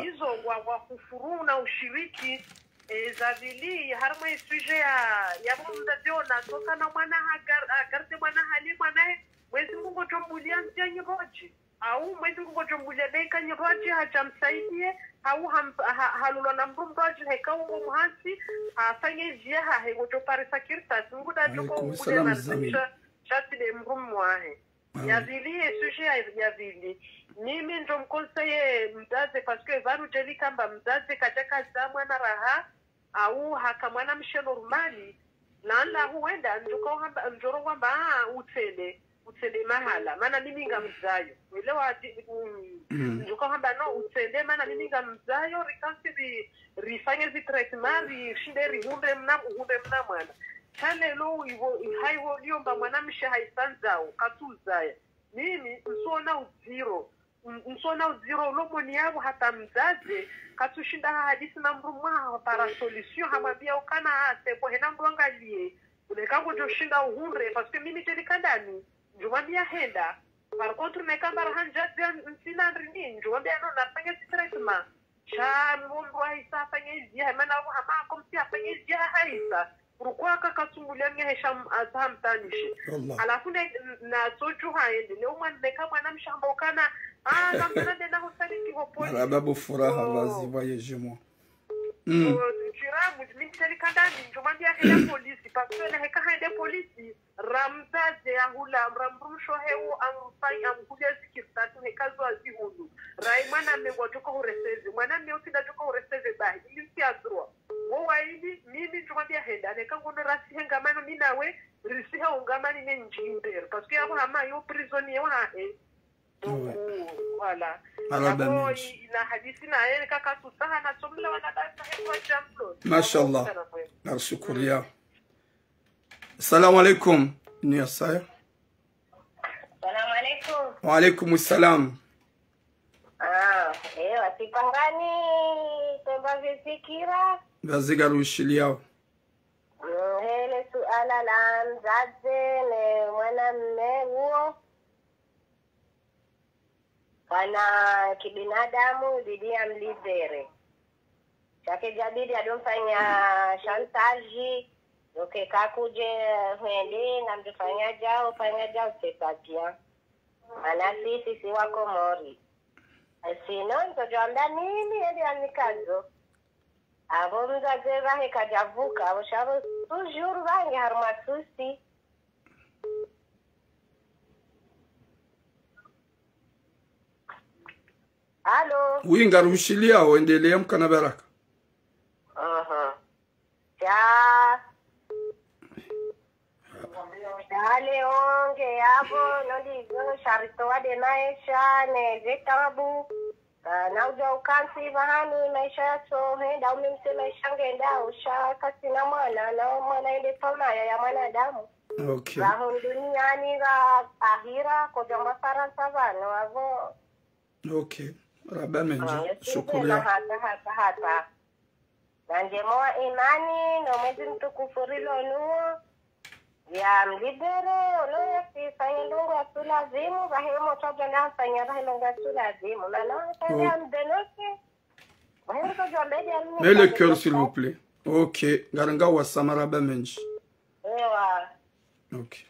Izo ngwa, ngwa kufuru na ushiriki, eh, za pvili, harimwa i sujet ya, ya mdzadze ona, tso kana mwana hagar-, hagarde mwana hali mwanahe, Mwezi Mungu ngodjo mbuliya ndziya nyindrwadji. Au Mwezi Mungu ngodjo mbuliya neka nyindrwadji hadja msaidiye, au ham-, ha-, halolwa na mdru mdrwadji, heka ungo muhantsi, hafanye izi yahahe, ngodjo parisa kartasi, Mungu nda djo ko ungude na mdru sha, sha tsi nde mdru mwahe. Ya pvili, ye sujet ya, ya pvili. Mimi ndo mkonseye mdzadze, parce que pvanu djeli kamba mdzadze kadja kaza mwana raha, au haka mwanamshe normal, Nala huenda, ndjoka uhamba, ndjoro hamba, ah, utsende, utsende mahala, mana mimi ngamzayo. Welewa ati, mm, ndjoka hamba, no, utsende, mana mimi ngamzayo, rikantsi ri, rifanye zi traitement, rishinde rihundre mna, uhundre mna mwana. Sha leo ivo, haivo liomba mwanamshe haisandzao, katsuzaya. Mimi, ntsona udziro. N-, ntsona udziro ulo moni yapvo hata mdzadze, katsushinda hahadisi na mdru mwaha para solution, hamwambia ukana hase, ko hena mdru angalie, uneka ngodjoshinda uhundre, parce que mimi teli kandani, ndjomwambia henda. Par contre, neka mba raha ndjadze ntsina ndrini, ndjomwambia no, nafanye zi traitement. Sha mdru hahisa afanye izi, haimana apvo hama akomsi afanye izi, hahisa. Pourquoi kakatsumbulia mnyehesha m-, asa hamtanishe. Wallah. Halafu ne, n-, natsodjuha yende, leo mwana neka mwanamshe hamba ukana, ah, ngamzana ndena hosani ki ho polisi. Marahaba bo Furaha, oh, vas-y, voyagez-moi. Mm. Oh, tshiramu, mimi teli kandani, ndjomwambia henda polisi, parce que na heka hende polisi, ra mdzadze ahula, ra mdrumshe hewo, amfanyi, amhulia zikiri tatu, heka zo azihulu. Rai mwana mme wadjoka hureseze, mwana mme utsinda djoka hureseze bahi, ili nsi adroa. Wo waili, mimi ndjomwambia henda, neka ngono rasihe ngamano mi nawe, risihe ungamani ne ndjimbere. Parce que yapvo hama yo prisonnier wahahe. Donc, ouais, voilà. Marahaba mendji. Yapvo i-, ina hadisi naye, kaka tutaha na tsomla wana dasa he kwa jamlo. Mashallah. Sana kweli. Narishukuria. Mm. Salamu alaikum. Ni Yasaya. Salamu alaikum. Wa alaikum salam. Ah, ewa, sipangani, tomba vifikira. Vaziga rushiliao. Mm, hele suala la mdzadze ne mwana mme uwo. Wana kibinadamu, ibidi amlibere. Sha kedjabidi adomfanya chantage, yoke kakudje hwende, ngamdjofanya djao, fanya djao, c'est pas bien. Mana sisi, si wa Komori. Sinon, ntsodjwamba mimi, yende anikazo. Apvo mdzadze pvahe kadjavuka, apvo sha apvo toujours pvange harumwa souci. Allô? Oui, ngarushiliao, endelea mkana baraka. Aha. Sha. Sha leo nge yapvo, no ndizo, sha ritowa nde maesha, ne ze tabu. Ah, na udja ukantsi pvahanu maesha yatso henda, umemse maesha ngendao, sha kasina mwana, na mwana ende pvamaya ya mwanadamu. Ok. Pvahanu duniani, pva ahira, kodjamba Farantsa pvanu, apvo. Ok. Marahaba mendji. Ah, shukuriya. Hata, hata, hata. Na ndjema wa imani, no mwezi mtukufu rilo nuwo. Ya mlibere, ono yasifanye ndrongo yatsu lazimu, pvahe motso adjana afanya pvahe ndrongo yatsu lazimu. Mana, oh, ya mdenoke. Pvahe motso adjana mbedi ya mimi. Mais le cœur, s'il vous plaît. Ok, ngaringa wasa, marahaba mendji. Ewa. Ok.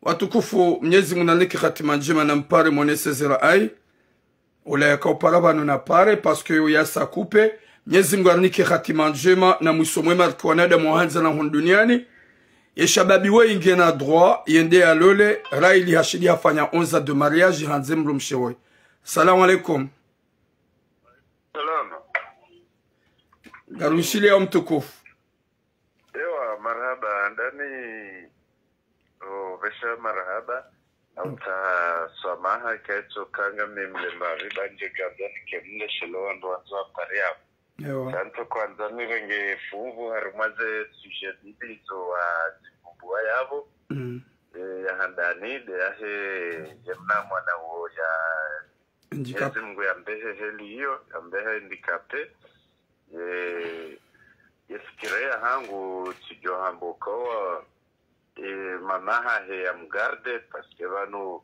Watukufu, Mnyezi Mungu nanike hatima ndjema na mpare mwenye sezera ai. Ola yaka upara pvanu na pare, parce que yo yasa kupe. Mnyezi Mungu arinike hatima ndjema na mwiso mwema riki wanadamu wahandza na hunu duniani. Ye shababi we ingena droit, yende yalole, ra ili hashidi hafanya onze ans de mariage, handze mdrumshe woyi. Salamu alaikum. Salama. Ngarushiliao mtukufu. Ewa, marahaba, ndani, o, pvesha marahaba, na utsaha swamaha, kaitso kanga mimle mbavi, ba ndje gamba nike mle shilo wandru wandzo wapare yapvo. Ewa. Sha ntso kwandza nirenge funvu, harumwa ze sujet mbili zo wazivumbuwa yapvo. Mm. E, ya handani, nde yahe, ye mna mwana wo ya Handicapé. Mnyezi Mungu yambehe heli iyo, yambehe handicapé. Ye, ye fikira yahangu tsidjo hamba uka, e, mama hahe ya mgarde, parce que pvanu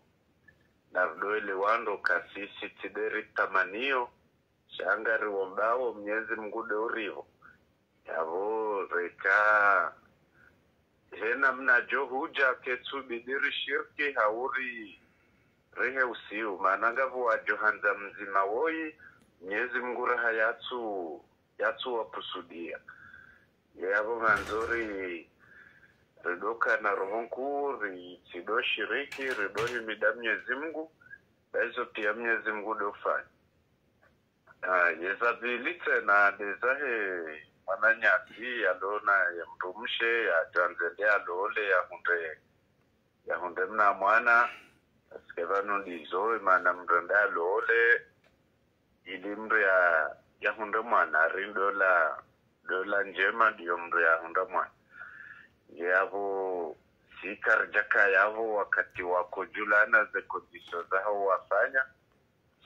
naridoelewa ndo ka sisi tsi nde ritamaniyo, sha ngariombawo Mnyezi Mungu nde uripvo. Yapvo reka, hena mna djo hudja ketsu bidi rishiriki hauri rihe usiu, mana ngapvo wadjo handza mdzima woyi, Mnyezi Mungu raha yatsu, yatsu wakusudia. Yapvo ngandzo ri, ridoka na roho nkuu, ritsido shiriki, rido himida Mnyezi Mungu, ba izo pia Mnyezi Mungu ndo ufanya. Ah, ye za pvili tsena nde zahe, mwananyasi yalona ye mdrumshe yadjandze nde alole yahundre, yahundre mna mwana. Parce que pvanu ndizo, mana mdru nde alole ili mdru ya, yahundre mwana, ari ndola, ndola ndjema ndiyo mdru yahundra mwana. Nge yapvo si karidjaka yapvo wakati wakodjulana ze conditions zaho wafanya.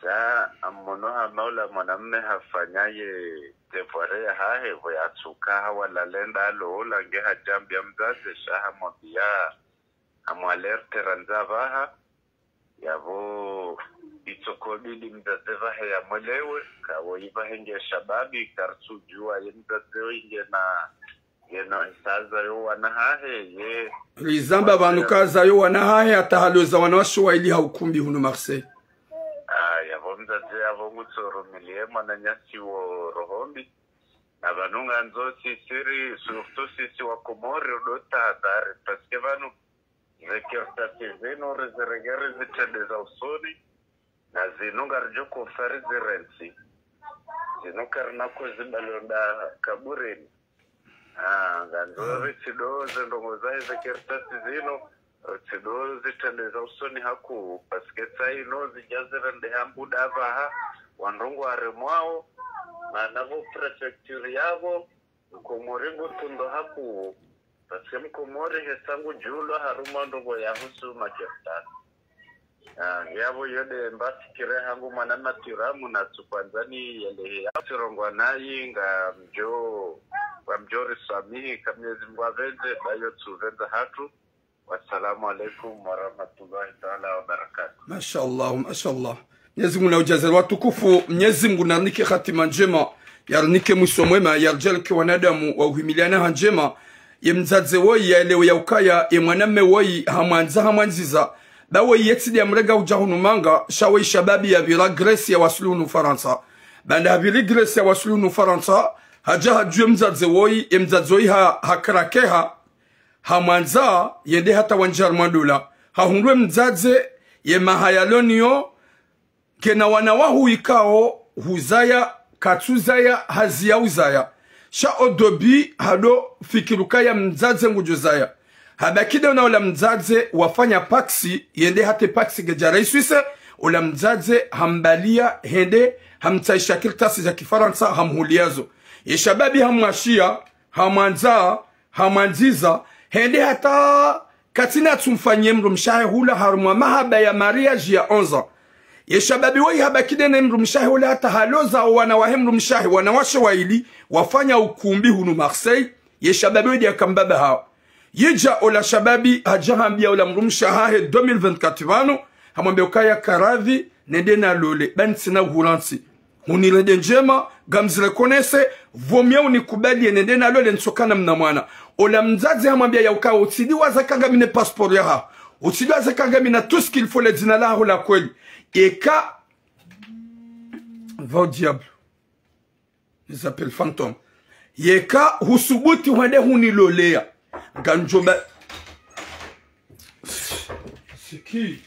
Sha amono hama ola mwanamme hafanya ye devoir yahahe, pvo yatsuka hawalale nde alola nge hadjambia mdzadze sha hamwambia, hamwalerte randzi apvaha. Yapvo itsokobidi mdzadze pvahe yamwelewe, kawo ipvahe nge shababi, karitsudjua ye mdzadze oyi ngena, ngena isaza yo wana hahe, ye rizamba pvanu kaza yo wana hahe, hata haloza wanawashe waili ha ukumbi hunu Marseille. Ah, yapvo mdzadze yapvo ngutsorumilie mwananyasi wo roho mbi. Na pvanu ngandzo sisiri, surtout sisi wa Komori, ndo tahadhari, parce que pvanu ze kartasi zinu rizirenge rizitrende za usoni, na zinu ngaridjo kufa rizirentsi. Zinu karina ko zibalonda kaburini. Ah, ngandzo ritsido ze ndrongo zahe ze kartasi zinu, ritsido zitrende za usoni hakuu, parce que sa inu zidja zirendeha mbuda apvaha, wandru ngwaremwao, mana pvo préfecture yapvo, Mkomori ngutundo hakuu, parce que Mkomori hesa ngudjulwa harumwa ndrongo yahusu makartasi. Ah, yapvo yo nde mbafikira hangu mwana matiramu na tsukwandzani yelehe ya tsirongwa nayi ngamdjo, ngamdjo riswamihi ka Mnyezi Mngu apvendze, ba yo tsi upvendza hatru. Wassalamu alaikum warahmatullahi taala wabarakatuh. Mashallah, mashallah. Mnyezi Mngu na udjaze watukufu, Mnyezi Mngu narinike hatima ndjema, yarinike mwiso mwema, yaridjaanliye wanadamu wa uhimiliana ha ndjema. Ye mdzadze woyi yaelewe ya ukaya ye mwanamme woyi hamwandza, hamwandziza. Ba woyi yetsi nde yamrenga udja hunu manga, sha woyi shababi yapvira Grèce yawaswili hunu Farantsa. Baanda hapviri Grèce yawaswili hunu Farantsa, hadja hadjuwe mdzadze woyi, ye mdzadze woyi ha, hakrakeha, hamwandza, yende hata wandjia harumwa ndola. Hahundru ye mdzadze, ye maha yaloniyo, kena wana wahu ikao huzaya, katsuzaya, hazi ya uzaya. Sha odobi hado fikiri ukaya mdzadze ngudjo zaya. Habaki nde na ola mdzadze wafanya paksi, yende hata ye paksi ngedja rahiswise, ola mdzadze hambalia, hende, hamtsahisha kartasi za kifarantsa, hamhuliazo. Ye shababi hamwashiya, hamwandza, hamwandziza, hende hata katsina tsumfanyie mdrumshe wahe hula harumwa mahaba ya mariage ya onze ans. Ye shababi woyi habaki nde ne mdrumshe wahe hula hata haloza owana wahe mdrumshe wahe, wanawashe waili, wafanya ukumbi hunu Marseille, ye shababi woyi nde yaka mbaba hawo. Yidja ola shababi hadja hambia ola mdrumshe wahahe deux mille vingt-quatre pvanu, hamwambia ukaya karadhi, nende nalole, ba ntsina uhurantsi. Hunirende ndjema, ngamzireconnaisse, vaut mieux unikubaliye nende nalole ntsokana mna mwana. Ola mdzadze hamwambia ya ukaya utsidjuwa zaka ngamina passeport yahaho. Utsidjuwa zaka ngamina tout ce qu'il faut, le dzina lahaho la kweli. Eka, va au diable. Ils appellent fantôme. Yeka husubuti hwende huniloleya. Ngamdjo ba-, c'est qui ?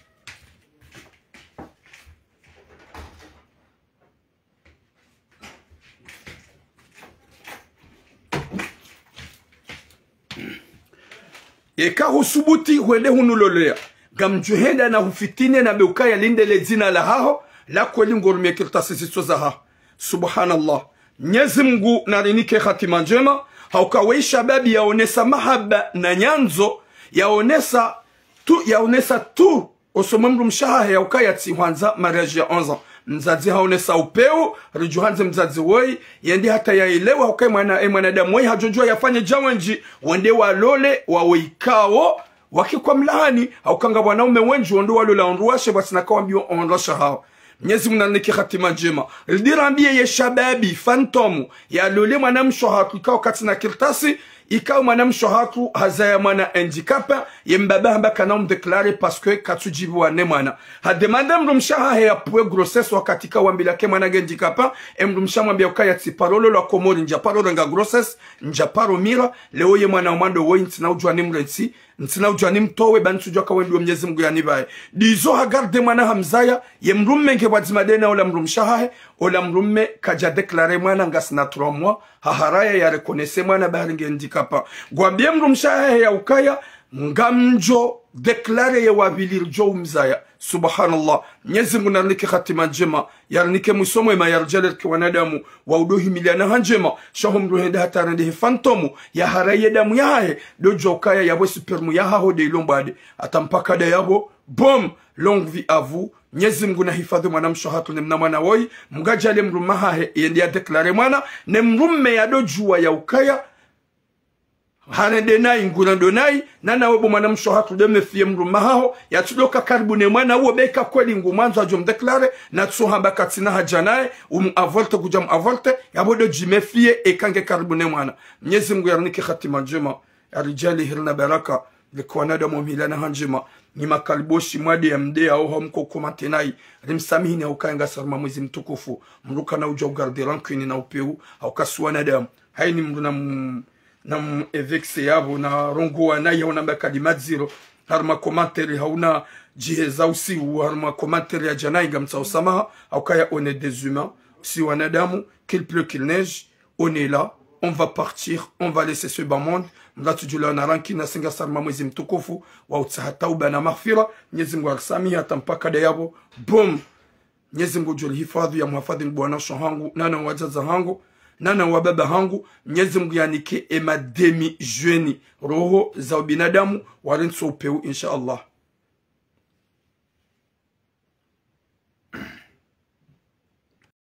Eka husubuti hwende hunuloleya, ngamdjo henda nahufitiniye nambe ukaya linde le dzina lahaho, la kweli ngorumia kartasi zitso zahaho. Subhanallah. Mnyezi Mngu narinike hatima ndjema, hauka woyi shababi yaonesa mahaba na nyandzo, yaonesa tu, yaonesa tu, osoni mwe mdrumshe wahahe ya ukaya tsi hwandza mariage ya onze ans. Mdzadze haonesa upvewu, ridjo handze mdzadze woyi, yende hata yaelewa, hauka ye mwana, ye mwanadamu woyi hadjodjuwa yafanye dja wendji, wende walole, wawo ikao, wakikwa mlahani, hauka nga wanaume wendji, wende walola wandru washe, pvwatsina ka wambiwa wandru washe hawo. Mnyezi Mngu narinike hatima ndjema. Ridjo rambiye ye shababi, fantôme, yalole mwanamshe wahatru ikao katsina kartasi, ikao mwanamshe wahatru hazaya mwana handicapé, ye mbaba hamba kana umdéclarer parce que katsudjibiwa ne mwana. Hademande mdrumshe wahahe yapvuwe grossesse wakati ka wambilwa ke mwana nge handicapé, ye mdrumshe hamwambia ukaya tsi paro lolwa Komori, ndja paro renga grossesse, ndja paro mira, leo ye mwana wa mwando woyi ntsina udjuwa nimrentsi, Ntsina udjua nimtowe, ba ntsudjua ka wendo Mnyezi Mngu yanipvaye. Ndizo hagarde mwana hamzaya, ye mdrume nge pvwadzima de na ola mdrumshe wahahe, ola mdrume kadja déclaré mwana ngasina trois mois, haharaya ya reconnaître mwana ba hari nge handicapé. Ngwambie mdrumshe wahahe ya ukaya, ngamdjo déclaré ye wa pvili ridjo umzaya. Subhanallah. Mnyezi Mngu narinike hatima ndjema, yarinike mwiso mwema, yaridjaanlie rike wanadamu wa udo himiliana ha ndjema. Sha ho mdru hende hata rende he fantôme, yaharaye damu yahahe, ndo djo ukaya yapvo sperme yahaho de ilo mbwade. Hata mpaka de yapvo, boum, longue vie à vous. Mnyezi Mngu nahifadhwi mwanamshe wahatru ne mna mwana woyi, Mngu yadjaanlie mdrume wahahe yende ya déclaré mwana, ne mdrume yado djua ya ukaya harende nayi, ngurendo nayi, na nawe bo mwanamshe wahatru de méfier mdrume wahaho, yatsudoka karibu ne mwana uwo, be eka kweli ngumwandzo adjo mdéclaré, na tsu hamba katsina haja naye, umu avorté kudja mu avorté, yapvo do dji méfier, eka nge karibu ne mwana. Mnyezi Mngu yarinike hatima ndjema, yaridjaanlie heri na baraka, rike wanadamu wa mhilana ha ndjema, ni makaliboshi mwade ya mde ya oha mko commenté nayi, rimsamihini ha ukaya ngasi harumwa mwezi mtukufu, mdru kana udja ugarde rancune na upeu, ha ukaya si wanadamu. Hayini mdru na m-, na mu vexé yapvo, na rongowa nayi hauna mba kalima ndziro, harumwa commentaire hauna djiheza usiu, harumwa commentaire ya djana inga mtsaho samaha, ha ukaya on est des humains, si wanadamu, qu'il pleut, qu'il neige, on est là, on va partir, on va laisser ce bas monde, mdru atsudjula na rancune na si ngasi harumwa mwezi mtukufu, wa utsaha tauba na maghfira, Mnyezi Mngu yarisamihi hata mpaka de yapvo, boum. Mnyezi Mngu ngudjo rihifadhwi, yamuhifadhwi ni bo wanashe wahangu, na na wadzadze wahangu, na na wababa wahangu. Mnyezi Mngu yanike ema demi-jeunes roho za ubinadamu, warentsi upeu, insha Allah.